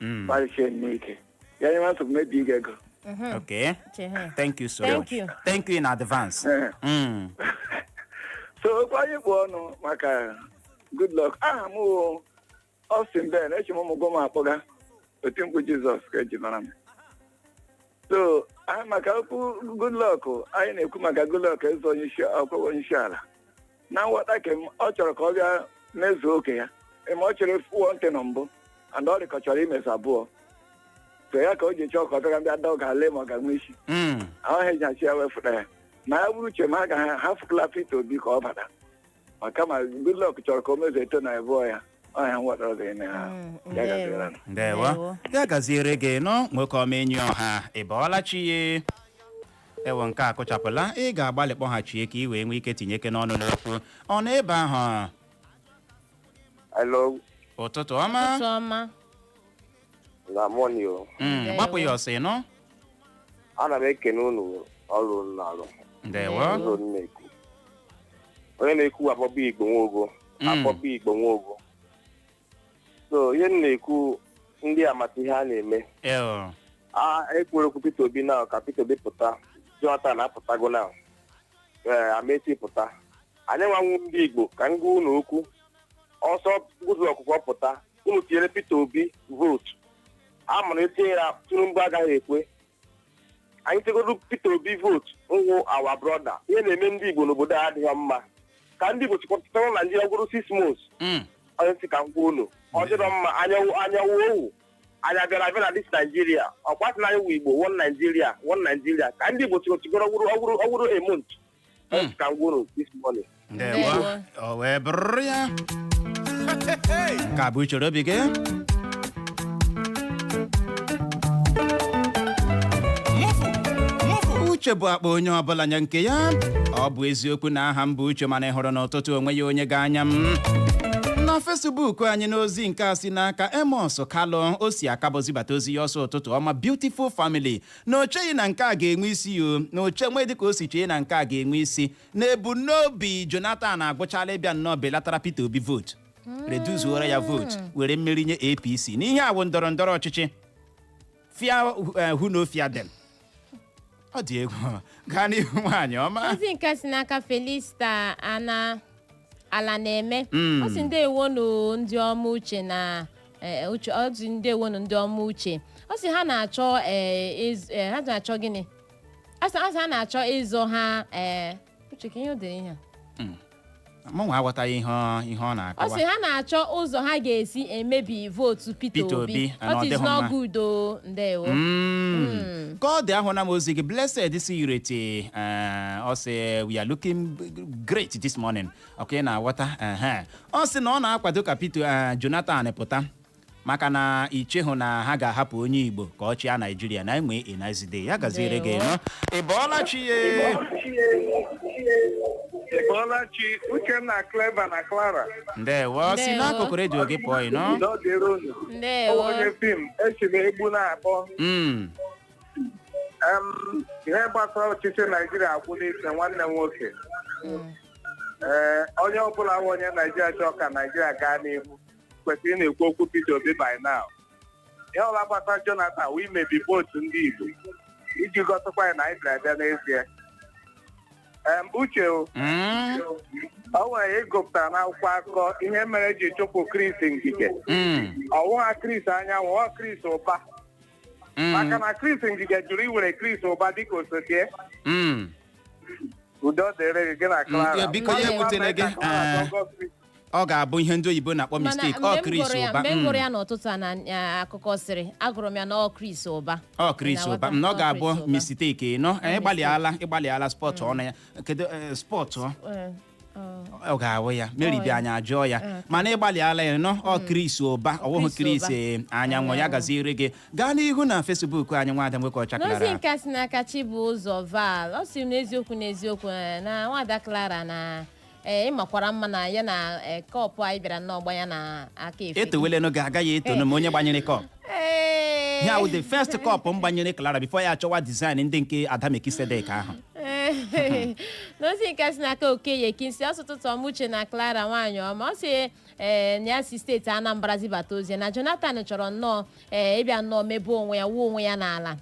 Gbalịsie n'ike. Ya nye nsogbu mebi gị ego. Okay. Uche, ha. Thank you so Thank much. you. Thank you in advance. So okwu anyị kpụ ọnụ maka Goodluck, aha m wụ Austin Ben, echi m ụmụ m akpọga otimkpu Jizọs ka eji mara m. So maka okwu Goodluck, anyị na-ekwu maka Goodluck ịzọ onye isi ọkwa onye isi ala. Na nghọta ke m, ọ chọrọ ka ọ bịa mezuo oke ya. Ma ọ chọrọ ịfụọ ntị na mbụ, and ọ dị ka ọ chọrọ imezu abụọ. So ya ka o ji chọọ ka ọ bịa bịa dọọ ga-ale ma ọ ga-enwe isi. Ahụghị eji achị ya wefụta ya. Ma ya bụrụ uche m, ha ga ha fụkla Peter Obi ka ọ bata. Ma kama Goodluck chọrọ ka o mezuo eto na abụọ ya, ọhịa nghọtara ga-eme ha. Ya gaziere. Ndewo, ya gaziere gị nọ, nwoke ọma. Enyi ọha, ị bọọla chi ye? Ewo, nke a kụchapụla. Ị ga-agbalị kpọghachie ka ị wee nwee ike tinye ike n'ọnụ n'okwu ọ nọ ebe ahụ. Hello. Ụtụtụ ọma. Ụtụtụ ọma. Na morning o. Gbapụ ya ọsọ, ịnụ. Ana m ekene unu ọrụ unu na-arụ. Ndewo. Ụzọ unu na-ekwu. Onye na-ekwu, Akpọbụ Igbo Nwogo. Akpọbụ Igbo Nwogo. So ihe m na-ekwu, ndị amata ihe a na-eme. Ewo. A ekwuru okwu Peter Obi na ka Peter Obi pụta. Jonathan apụtago na. Ee, Amechi pụta. Anyị nwanwu ndị Igbo, ka m gwa unu okwu. Ọsọ Goodluck ka ọ pụta. Unu tinyere Peter Obi vote. A mara etinye ya, Tinubu agaghị ekwe. Anyị tegodu Peter Obi vote nwụ, our brother. Ihe na-eme ndị Igbo n'obodo a adịghị mma. Ka ndị Igbo chịkọtara Naijiria gwụrụ 6 months. Onye ntị, ka m gwa unu, ọ dịrọ mma. Anyanwụ anyanwụ owu anyị abịara abịa na this Nigeria. Ọkwa sị na anyị wụ Igbo, one Nigeria, one Nigeria. Ka ndị Igbo chịkọtara ọgwụrụ ọgwụrụ ọgwụrụ a month. Onye ntị, ka m gwa unu this morning. Ndewo. O wee bụrụ ya ka bụ uchoro obi gị. Uche bụ akpa onye ọbụla nye nke ya. Ọ bụ eziokwu na aha m bụ Uche, mana ị hụrụ n'ụtụtụ onwe ya onye ga-anya m na Facebook anyị. N'ozi nke a si n'aka Emos Kalụ, o si akabozibata ozi ya ọsọ: "Ụtụtụ ọma, beautiful family." Na o cheghị na nke a ga-enwe isi o, na oche nwee dịka o si chee na nke a ga-enwe isi, na ebumnobi Jonathan agwụchala ịbịa nnọọ belatara Peter Obi vote, reduzuoro ya vote, were mmeri nye APC n'ihe awụ ndọrọ ndọrọ ọchịchị. Fear who no fear them. Ọ dị egwu. Gaa n'ihu, nwaanyị ọma. Ozi nke si n'aka Felista ana ala na-eme. Ọ sị, ndewonu ndị ọma Uche na Uche. Ọ sị, ndewonu ndị ọma Uche. Ọ sị ha na-achọ ha na-achọ gịnị? Ọ sị ha na-achọ ịzụ ha. Uche, ka ihe o dere ihe a? Mụnwa aghọtaghị ihe ọ Ọ na-akọwa. sị ha na-achọ ụzọ ha ga-esi emebi vote Peter Peter Obi. Obi, na Ọ ọ sị dịghị mma. n'ọgụ udo. Ndewo. Ka ọ dị, ahụ na m ozi gị, Blessed si Irete. Ọ sị, "We are looking great this morning." Ọka ị na-aghọta ehe. Ọ sị na ọ na-akwado ka Peter Jonathan pụta, maka na ichehụ na ha ga-ahapụ onye Igbo ka ọ chịa Naijiria na enwe enazide ya. Gaziere gị nọ. Ị bọọla chi ye? Ị bọọla chi, Uchenna, Clever na Clara. Ndewo. Si Ndewo. n'akụkụ redio gị pụọ, ị nọ. Udo dịrị unu. Ndewo. Onye fim esi m egbu na-akpọ. Ihe gbasara ọchịchị Naijiria agwụla ike, nwanne m nwoke. Ee, onye ọbụla bụ onye Naijiria chọọ ka Naijiria gaa n'ihu kwesịrị ị na-ekwu okwu Peter Obi by now. Ihe ọbụla gbasara Jonathan wee imebi vote ndị Igbo iji gọsịkwa ya na anyị bịara abịa n'ezie. Uche o, o nwere ịgụpụtara n'akwụkwọ akụkọ ihe mere ji chụpụ Chris Ngige. Ọwụha Chris Anyanwụ, ọ Chris Ụba. Maka na Chris Ngige jụrụ iwere Chris Ụba dịka osote. Udo dịrị gị, gị na Clara. Biko, ya ewutela gị. Ọ ga-abụ ihe ndị oyibo na-akpọ Mana mistake. mgbe Ọ m Chris gụrụ ya Ụba. mgbe m gụrụ ya n'ụtụtụ a na akụkọ sịrị, agụrụ m ya na ọ Chris Ụba. Ọ Chris Ụba na ọ Ọ ga-abụ Chris Ụba. mistake nọ. Ịgbalịala spot ọnụ ya. Kedu spot ọ? Ọ ga-awụ ya Mary bịa anya ajụọ ya, mana ịgbalịala ya nọ. Ọ Chris Ụba, ọ wụghị Chris Chris Ụba. Anyanwụ. Ya gaziere gị. Gaa n'ihu na Facebook anyị, nwaada nwoke ọcha N'ozi Clara. nke si n'aka Chibụzọ Val, ọ sị m n'eziokwu n'eziokwu, na nwada Clara na ịmakwara mma na ya na cup anyị bịara n'ọgba ya na aka efe. Etowelenụ gị, agaghị etonu m onye gbanyere cup. Ya wụ the first cup m gbanyere Clara before ya achọwa design ndị nke Ada Mekisedek ahụ. N'ozi nke si n'aka Okenye Kinsi, ọsọ ụtụtụ ọma, Uche na Clara nwaanyị ọma. Ọ sị ee, na ya si steeti Anambra zibata ozi na Jonathan chọrọ nnọọ ee ịbịa nnọọ mebe onwe ya, wuo onwe ya n'ala.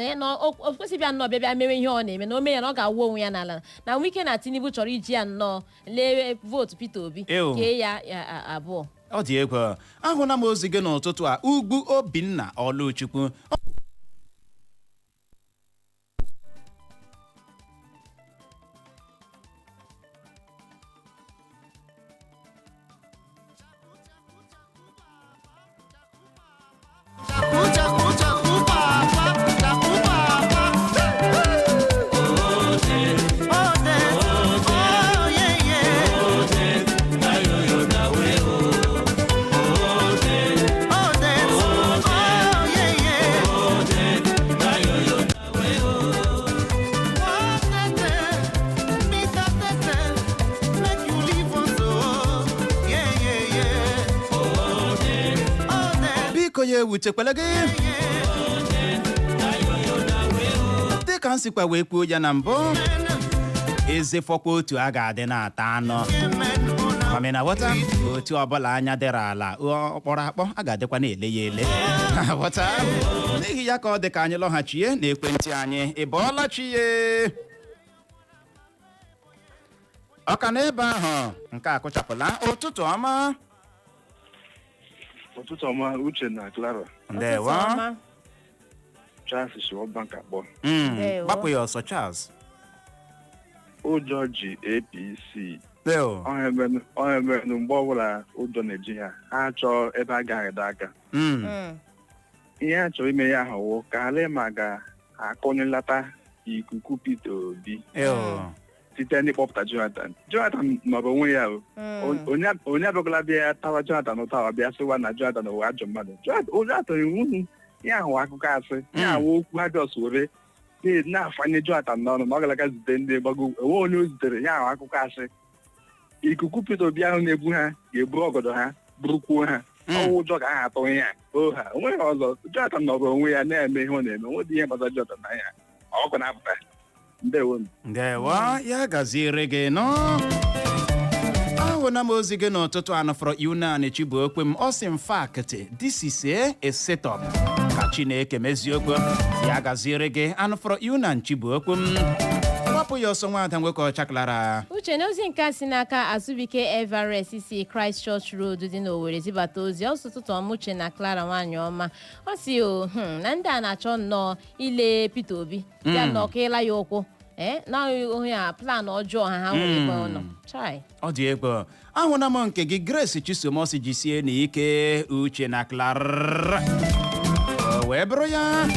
Ee, na o kwesịghị bịa nnọọ bịa mewe ihe ọ na-eme, na o mee ya na ọ ga-awụ onwe ya n'ala, na Wike na Tinubu chọrọ iji ya nnọọ lee vootu Peter Obi Ew. kee ya abụọ. Ọ dị egwu. Ahụla m ozi gị n'ụtụtụ a, Ugwu Obinna Ọlụchukwu. Biko, ya ewutekwala gị. Dịka m sikwa wee kwuo ya na mbụ, eze fọkwa otu a ga-adị na-ata anụ mamina ghọta. Otu ọbụla anya dịrị ala ọ kpọrọ akpọ, a ga-adịkwa na-ele ya ele, ghọta. N'ihi ya ka ọ dị ka anyị lọghachie n'ekwentị anyị. Ị bọọla chi ye? Ọ ka n'ebe ahụ nke a kụchapụla. Ụtụtụ ọma. Ụtụtụ ọma, Uche na Clara. Ndewo. Ụtụtụ ọma. Charles Shiwobank akpọ. Ndewo. Gbapụ ya ọsọ, Charles. Ụjọ ji APC. Ndewo. Ọ emenụ mgbe ọbụla ụjọ na-eji ha, ha chọọ ebe a gaghị aka. Ihe a chọrọ ime ya ahụ wụ ka ala ma ga-akọnyelata ikuku Peter Obi Ew. site n'ịkpọpụta Jonathan. Jonathan nọrọ onwe ya o. Onye abịakwala bịa tawa Jonathan ụta, ọ bịa sịwa na Jonathan wụ ajọ mmadụ. Jonathan iwu ya ahụ akụkọ asị ya ahụ okwu ha just were na-afanye Jonathan n'ọnụ na ọ gara aga zute ndị gbago enwe onye o zutere ya ahụ akụkọ asị. Ikuku Peter Obi ahụ na-ebu ha ga-eburu ọgọdọ ha burukwuo ha. Ọwụ ụjọ ka ha atụ ihe a o ha onweghị ọzọ. Jonathan nọrọ onwe ya na-eme ihe ọ na-eme. Onwedị ihe gbasara Jonathan na ya ọkụ na-apụta. Ndewo. Ndewo, ya gaziere gị nọ. Ahụna m ozi gị n'ụtụtụ anụ fọrọ Yunan Chibuokwe m. Ọ sị m, fact, this is a setup, ka Chineke mezie okwu. Ya gaziere gị, anụ fọrọ Yunan Chibuokwe m. Gbapụ ya ọsọ, nwaada nwoke ọcha Clara. Uche, n'ozi nke a si n'aka Azubike Everest si Christ Church Road dị n'Owerri zibata ozi ọsọ, ụtụtụ ọma, Uche na Clara nwaanyị ọma. Ọ si o na ndị a na-achọ nnọọ ile Peter Obi ya nnọọ ka ịla ya ụkwụ ee na onye a plan ọjọọ ha ha nwere ebe ọ nọ. Chai. Ọ dị egwu. Ahụna m nke gị, Grace Chisomosi. Jisie na ike, Uche na Clara. O wee bụrụ ya,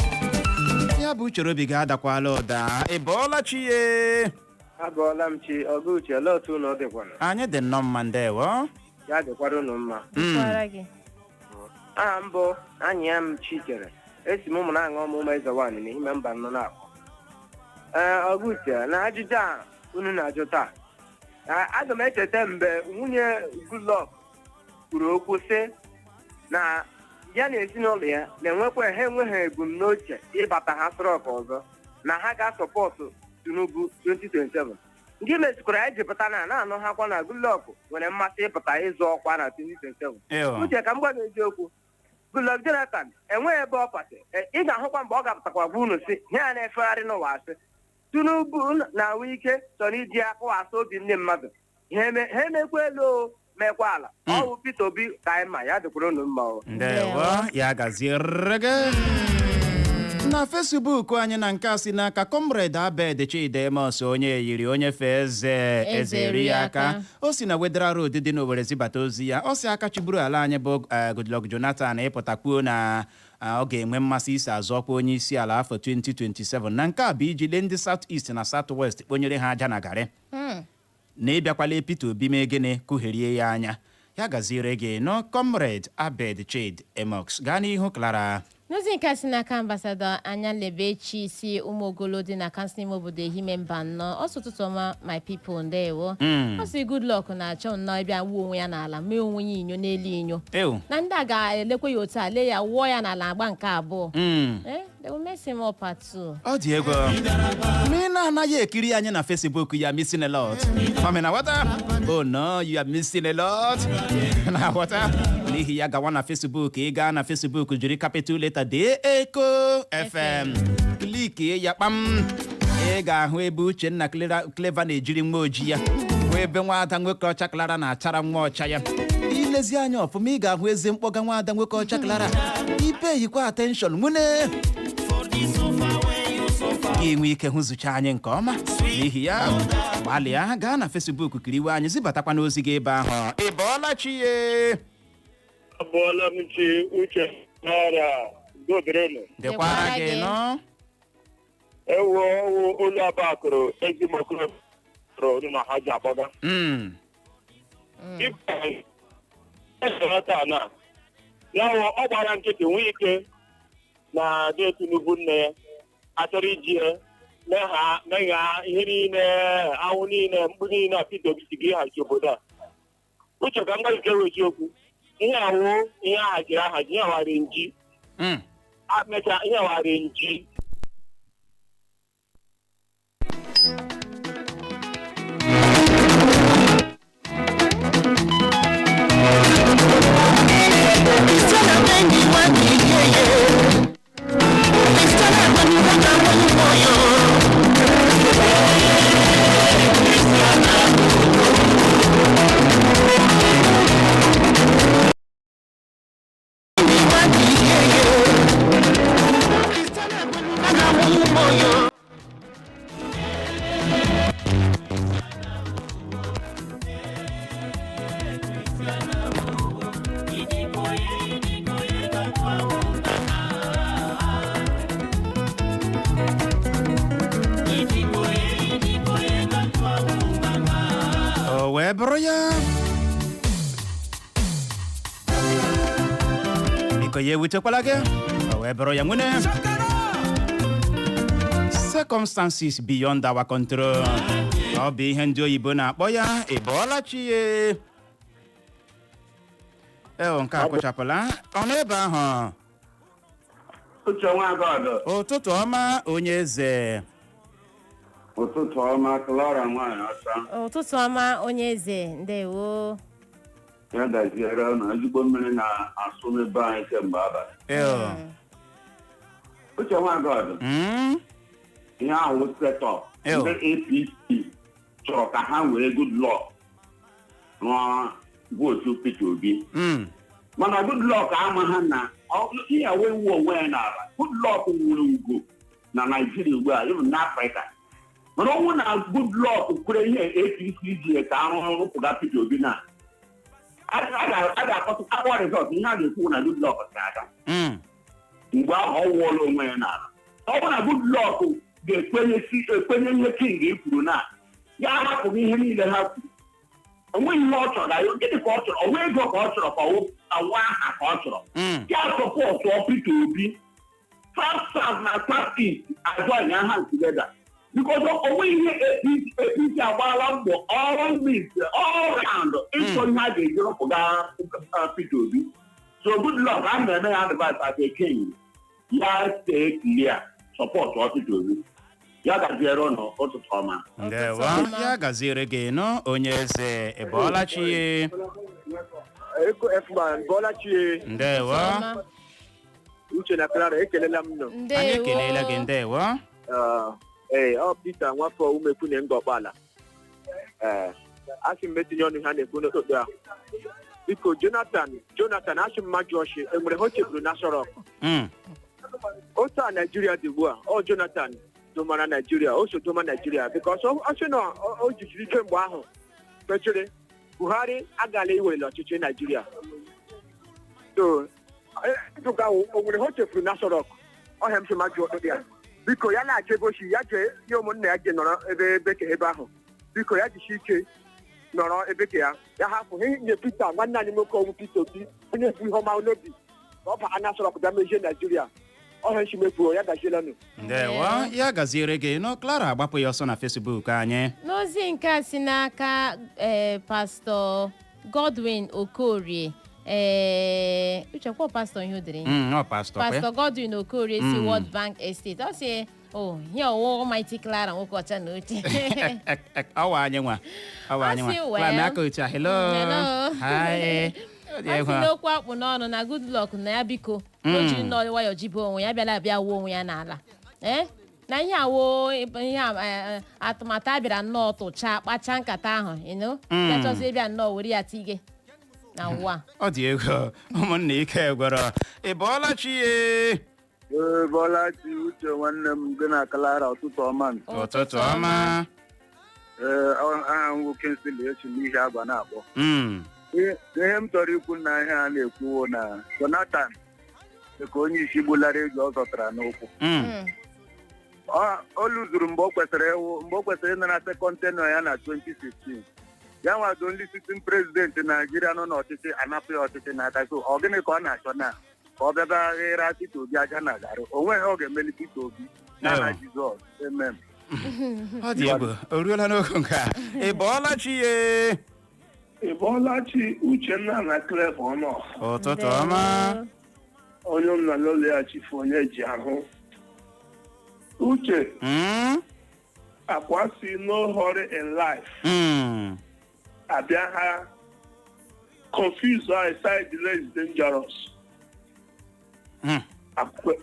ya bụ uchere obi gị adakwala ụda. Ị bọọla chi ye? Agụọla m chi, ọgụ Uche. Olee otu unu dịkwana? Anyị dị nnọọ mma, ndewo. Ya dịkwara unu mma. Dịkwara gị. Aha m bụ anyị ya m Chikere. Esi m ụmụ na-aṅụ ọmụ ụmụ eze nwaanyị n'ime mba nọ na-akpọ. Ee, ọgụ Uche, na ajụjụ a unu na-ajụ taa, aga m echeta mgbe nwunye Goodluck kwuru okwu sị na ya na ezinụlọ ya na-enwekwa ha enweghị ebumnuche ịbata ha srọk ọzọ, na ha ga-asọpọtụ Tinubu 2027. Nke mezikwara ya ji pụta na na-anụ ha kwa na Goodluck nwere mmasị ịpụta ịzọ ọkwa na 2027. Ew. Uche, ka m gwa gị eziokwu, Goodluck Jonathan enweghị ebe ọ kwasị. Ị ga-ahụkwa mgbe ọ ga-apụtakwa gwa unu si ihe a na-efegharị n'ụwa asị Tinubu na Wike chọrọ iji akụwasị obi ndị mmadụ. Ha emekwa elu o mekwa ala. Ọ bụ Peter Obi ka anyị ma. Ya dịkwara unu mma o. Ndewo, ya gaziere gị. Na Facebook anyị, na nke a si n'aka Comrade Abed Chidemos, onye yiri onye fee eze eze eri ya aka. O si na Wedra Road dị n'Owerri zibata ozi ya. Ọ si aka chịburu ala anyị bụ Goodluck Jonathan ịpụta kwuo na ọ ga-enwe mmasị isi azọ ọkwa onye isi ala afọ 2027, na nke a bụ iji lee ndị South East na South West kponyere ha aja na garị, na ịbịakwala Peter Obi mee gịnị, kụgherie ya anya. Ya gaziere gị nọ, Comrade Abed Chid Emox. Gaa n'ihu, Clara. N'ozi nke a si n'aka Ambassador Anya Lebechi si Ụmụogolo dị na kansụl ime obodo Ehime mba nnọọ ọsọ, ụtụtụ ọma, my people, ndewo. Ọ sị Goodluck na-achọ nnọọ ịbịa wuo onwe ya n'ala, mee onwe ya inyo n'elu inyo, Ew. na ndị a ga-elekwa ya otu a lee ya, wụọ ya n'ala agba nke abụọ. Eh, They will mess him up at two. Ọ dị egwu. Ma ị na-anaghị ekiri anyị na Facebook, you are missing a lot. Mami na ghọta? Oh no, you are missing a lot. Na ghọta? N'ihi ya, gawa na Facebook. Ị gaa na Facebook, jiri capital letter dee Eko FM, clickie ya kpam, ị ga-ahụ ebe Uchenna Clever na-ejiri nwa ojii ya, hụ ebe nwaada nwoke ọcha Clara na-achara nwa ọcha ya. Ilezi anya ọfụma, ị ga-ahụ eze mkpọga nwaada nwoke ọcha Clara. Ipe yikwa attention nwune gị nwee ike hụzụcha anyị nke ọma. N'ihi ya, gbalịa gaa na Facebook kiriwe anyị, zibatakwa n'ozi gị ebe ahụ. Ị bọọla chi ye? Abụọla m chi, Uche, Naira Godrenu. Dịkwara gị nọ. Ewu ọwụ olu abakụrụ ezimokoro na ha ji akpọga. Taa na ya wụ ọ gbara nkịtị nwee ike na de Tinubu nne ya achọrọ iji ya megha ihe niile, ahụ niile, mkpu niile a Peter Obi si gị hazi obodo a. Uche, ka m gwa gị nke wụ eziokwu, ihe awụ ihe ahaziri ahazi, ihe awara nji amecha, ihe awara nji. O wee bụrụ ya, biko, ya ewutekwala gị. O wee bụrụ ya nwene, circumstances beyond our control, ọ bụ ihe ndị oyibo na-akpọ ya. Ị bọọla chi ye? Eo, nke a kụchapụla ọ nọ ebe ahụ. Uche Nwagọdụ. Ụtụtụ ọma, onye eze. Ụtụtụ ọma, Clara nwaanyị ọcha. Ụtụtụ ọma, onye eze, ndewo. Ya daziere na ezigbo mmiri na-asụ n'ebe anyị kemgbe abalị. Uche Nwagọdụ. Ihe ahụ setup ndị APC chọrọ ka ha were Goodluck rụọ vote Peter Obi. Mana Goodluck amaghị na ihe wee wu onwe ya n'ala. Goodluck nwere ugwu na Naijiria ugbu a, even n'Afrịka. Mana ọnwụ na Goodluck kwere ihe APC ji ka arụ rụpụga Peter Obi na a ga-akọtụ akwa result, ihe a ga-ekwu na Goodluck ga-aga. Mgbe ahụ ọ wụọla onwe ya n'ala. Ọ bụrụ na Goodluck ga-ekwenye ihe King kwuru na ya ahapụghị ihe niile ha kwuru, onweghị ihe ọ chọrọ. Gịnị ka ọ chọrọ? Onwe ego ka ọ chọrọ, ka ọwụ aha ka ọ chọrọ? Ya support Peter Obi, South South na South East ajoin hands together, because onwe ihe APC agbaala mbọ all means, all round, ịchọ ihe a ga-eji rụpụga Peter Obi. So Goodluck, a na-eme ya advice as a king, ya stay clear, support Peter Obi. Ya gaziere ụnụ, ụtụtụ ọma. Ndewo, ya gaziere gị nụ, onye eze. Ị bọọla chi? Eko F1, bọọla chi. Ndewo. Uche na Clara, ekelela m nọ. Anyị ekelela gị, ndewo. Ee, ọ Peter Nwafọ Umekwu na Ngọkpala. Ee, asị m etinye ọnụ ha na-ekwu n'ụtụtụ a. Biko, Jonathan, Jonathan, asị m majụ ọchị enwere ha o cheburu na Aso. Otu a Naijiria dị ugbu a, ọ Jonathan domara Naijiria, o so doma Naijiria, because ọ sị na o jisiri ike mgbe ahụ kwechiri Buhari agala iwerele ọchịchị Naijiria. So ndụga o nwere ha o chefuru na Aso Rock. Ọhịa m sị ma jụọ ya, biko, ya na-achọ ebe ochi ya jee, ya ụmụnna ya jee nọrọ ebe ebe ka ebe ahụ. Biko, ya jisie ike nọrọ ebe ka ya ya hapụ ihe nye Peter nwanne anyị nwoke ọnwụ Peter Obi, onye bụ ihe ọma n'obi ka ọ baa na Aso Rock bịa mezie Naijiria. Ọhịa nshi mefuo ya gazielanụ. Ndewo, ya gaziere gị nụ. Clara, agbapụ ya ọsọ na Facebook anyị. N'ozi nke a si n'aka ee Pastọ Godwin Okorie. Ee, Uche, kwa pastọ ihe o dere ihe. Ọ pastọ kwe. Pastor Godwin Okorie si World Bank Estate, ọ sị o ihe ọwụ Almighty Clara nwoke ọcha na uche. Ọwa anyị nwa, ọwa anyị Ọ sị, nwa. well. Clara, aka otu a, hello. Hello. Hi. Ọ dị Ọ sị egwu. n'okwu akpụ n'ọnụ na Goodluck na ya biko o jiri nnọọ nwayọọ jibe onwe ya, bịala abịa wuo onwe ya n'ala, ee, na ihe awo ihe a, atụmatụ a bịara nnọọ tụchaa kpachaa nkata ahụ ya chọzie ịbịa nnọọ were ya tige na ụwa. Ọ dị egwu, ụmụnna, ike gwọrọ. Ị bọọla chi ye? Ee, Bọlachi, Uche nwanne m, gị na Clara, ụtụtụ ọma. Ụtụtụ ọma. Ee, aha m nwoke Kingsley echi n'ihi agba na-akpọ. Ihe m chọrọ ikwu na ihe a na-ekwuwo na Jonathan dị ka onye isi gbulara ego ọ zọtara n'ụkwụ. O luzuru mgbe o kwesịrị ịwụ, mgbe o kwesịrị ịnara second tenure ya na 2015. Ya nwado ndị sitting president Naijiria nọ n'ọchịchị anapụ ya ọchịchị n'aka, so ọ gịnị ka ọ na-achọ na ka ọ bịaba ghere Peter Obi aja na garị? O nweghị ọ ga-emeli Peter Obi n'aha Jizọs, amen. Ọ dị egwu, o ruola n'oge nke a. Ị bọọla chi ye? Ị bọọla chi, Uchenna na Cleva ọnụ. Ụtụtụ ọma. Onye m na n'ụlọ ya chifu onye ji ahụ. Uche, akwa si no hurry in life. Abịa ha confuse our side, delay is dangerous. Akwa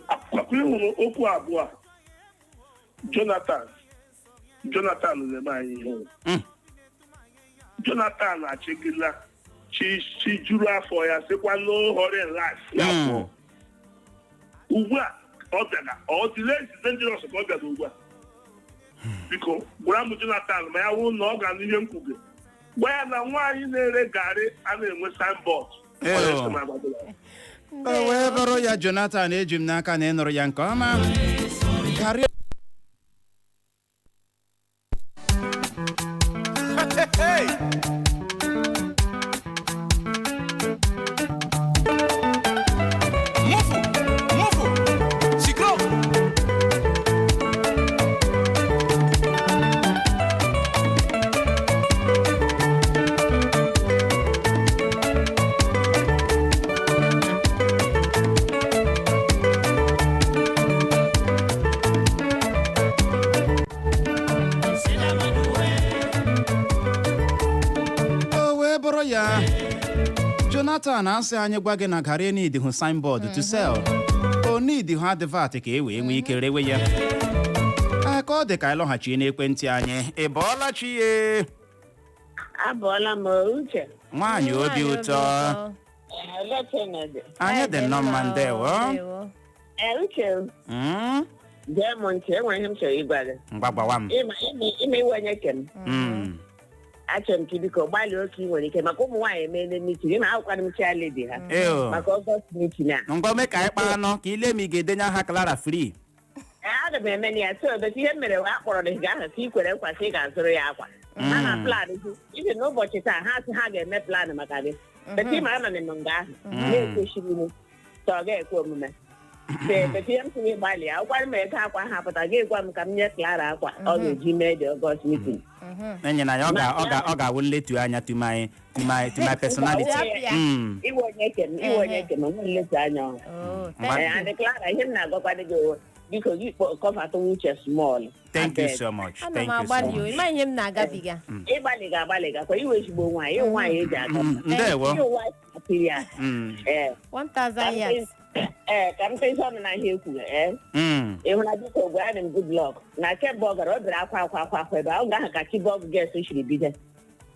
hụrụ okwu abụọ a. Jonathan na-eme anyị ihe. Jonathan achịgịla chi chi juru afọ ya, sịkwa no hurry in life ya pụọ. Ugbu a ọ bịara, ọ delay is dangerous ka ọ bịara ugbu a. Biko gwara m Jonathan, ma ya wụ na ọ ga n'ihe m kwuge, gwa ya na nwaanyị na-ere garị a na-enwe signboard. Onye sị m agbadoro ya. O wee bụrụ ya, Jonathan, eji m n'aka na ị nụrụ ya nke ọma. Garị. Mufu, mufu, sikro. O wee bụrụ ya, Jonathan, asị anyị gwa gị na garị need hụ signboard to sell, o need hụ advert ka e wee nwee ike rewe ya. Ee, ka ọ dị ka anyị lọghachi n'ekwentị anyị. Ị bọọla chi ye? Abọọla m, Uche. Nwaanyị obi ụtọ. Anyị dị nnọọ mma, ndewo. Ee, Uche, gee m ntị, enwere ihe m chọrọ ịgwa gị. Ngwa, gbawa m. Ịma ịma iwe onye ke m. Achọrọ m ka biko gbalịa oke ị nwere ike maka ụmụ nwaanyị emeela meeting, ịma akwụkwara m chair lady ha maka August meeting a. Ngwa, mee ka anyị kpaa anọ ka ile ma ị ga-edenye aha Clara free. Ee, aga m eme ya, so but ihe m mere wee akpọrọ gị ahụ ka ị kwere nkwa sị ị ga-azụrụ ya akwa ha na plan gị ibi n'ụbọchị taa, ha sị ha ga-eme plan maka gị, but ị mara na m nga ahụ na-ekwesịrị m ka ọ ga-ekwe omume. Ee, but ihe m sị gị gbalịa, akwara m ego akwa ha pụta gị gwa m ka m nye Clara akwa ọ ga-eji mee the August meeting. Enyi na ya, ọ ga-awụ nletu anya to my personality. Iwe onye ke m, iwe onye ke m, nwe nletu anya ọhụrụ. Ee, and Clara, ihe m na-agwakwadị gị wụ, biko gị kọfatụ Uche small. Thank you Abeg. so much. Ana Thank m you so agbalị o much. ịma ihe m na-agabiga. Ịgbalị ga-agbalị gakwa iwe ezigbo nwaanyị, ịwụ nwaanyị eji aga. Ndewo. Ịwụ nwaanyị material. Ee. 1000 yards. Ee, ka m fezi ọnụ na ihe ekwuru, ee. Ị hụra, biko gwa m Goodluck na kemgbe ọ gara, o bere akwa akwa akwa akwa ebe ahụ ahụ ka Chibok girls siri bido,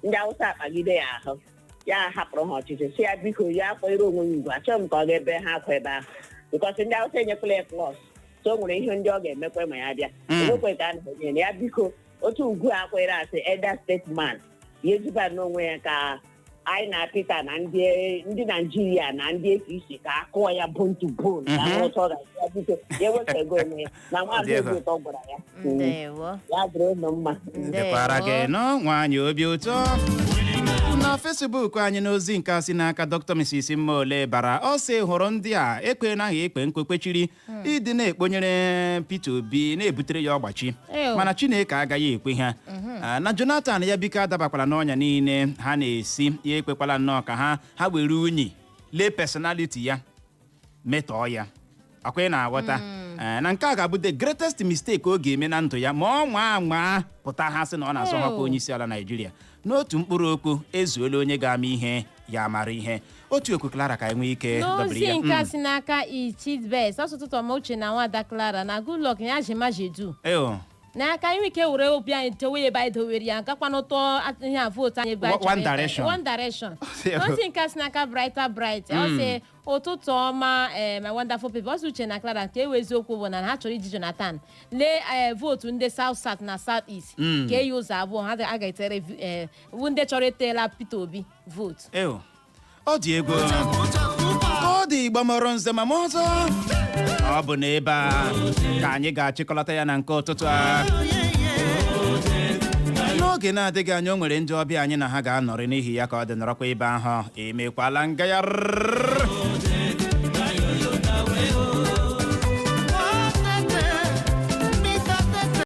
ndị Awụsa akpagide ya ahụ, ya hapụrụ ha ọchịchị, si ya biko ya akwanyere onwe ya ugwu. Achọghị m ka ọ ga ebe ha akwa ebe ahụ because ndị Awụsa enyekwala ya plus, so o nwere ihe ndị ọ ga-emekwe ma ya bịa. Onwekwe ka a na-enye ya biko otu ugwu a akwanyere asị elder statesman ya ejiba n'onwe ya ka anyị na Peter na ndị Naijiria na ndị APC ka a kụọ ya bone to bone ka ahụ ụtọ ga-asị ya biko ya ewepụgo onwe ya na nwaazị Ọ dị obi ụtọ gwara ya. Ndewo. Ya dịrị ụnụ mma. Dịkwara gị nọ, nwaanyị obi ụtọ. Na Facebook anyị, n'ozi nke a si n'aka Dr. Mrs. Mmaole bara, ọ sị hụrụ ndị a ekpe naghị ekpe nkwekpechiri ịdị na-ekponyere Peter Obi na-ebutere ya ọgbachi. Ew. Mana Chineke agaghị ekwe ha. Ah, na Jonathan ya biko adabakwala n'ọnya niile ha na-esi ya, ekwekwala nnọọ ka ha were unyi. Lee personality ya, metọọ ya. Akwa ị na-aghọta? Ee, na nke a ga-abụ the greatest mistake ọ ga-eme na ndụ ya ma ọ nwaa anwaa pụta ha sị na ọ na-azọ ọkwa onye isi ala Naijiria. N'otu mkpụrụ okwu, ezuola. Onye ga-ama ihe ya mara ihe. Otu okwu, Clara, ka anyị nwee ike dọbiri N'ozi ya. nke a si n'aka Ichibes ọsụtụtụ ọma, Uche na nwada Clara, na Goodluck ya jimajedu Eyo. n'aka anyị ike were obi anyị dowe ebe anyị dowere ya, gakwana ụtọ ihe a vootu anyị ebe anyị One chọrọ ịta. direction. One direction. N'ozi nke a si n'aka Brighter Bright, ọ sị, ụtụtụ ọma, ee, my wonderful people. Ọ sị, Uche na Clara, nke ewu eziokwu bụ na ha chọrọ iji Jonathan lee, ee, vootu ndị South South na South East ka eyi ụzọ abụọ ha a ga-etere, ee, bụ ndị chọrọ etela Peter Obi vootu. Eyo. Ọ dị egwu ka ọ dị. Igbo mọrọ nze ma ọzọ, ọ bụ n'ebe a ka anyị ga-achịkọlata ya na nke ụtụtụ a. N'oge na-adịghị anya, o nwere ndị ọbịa anyị na ha ga-anọrị. N'ihi ya, ka ọ dị, nọrọkwa ebe ahụ. Emekwala ngagharị.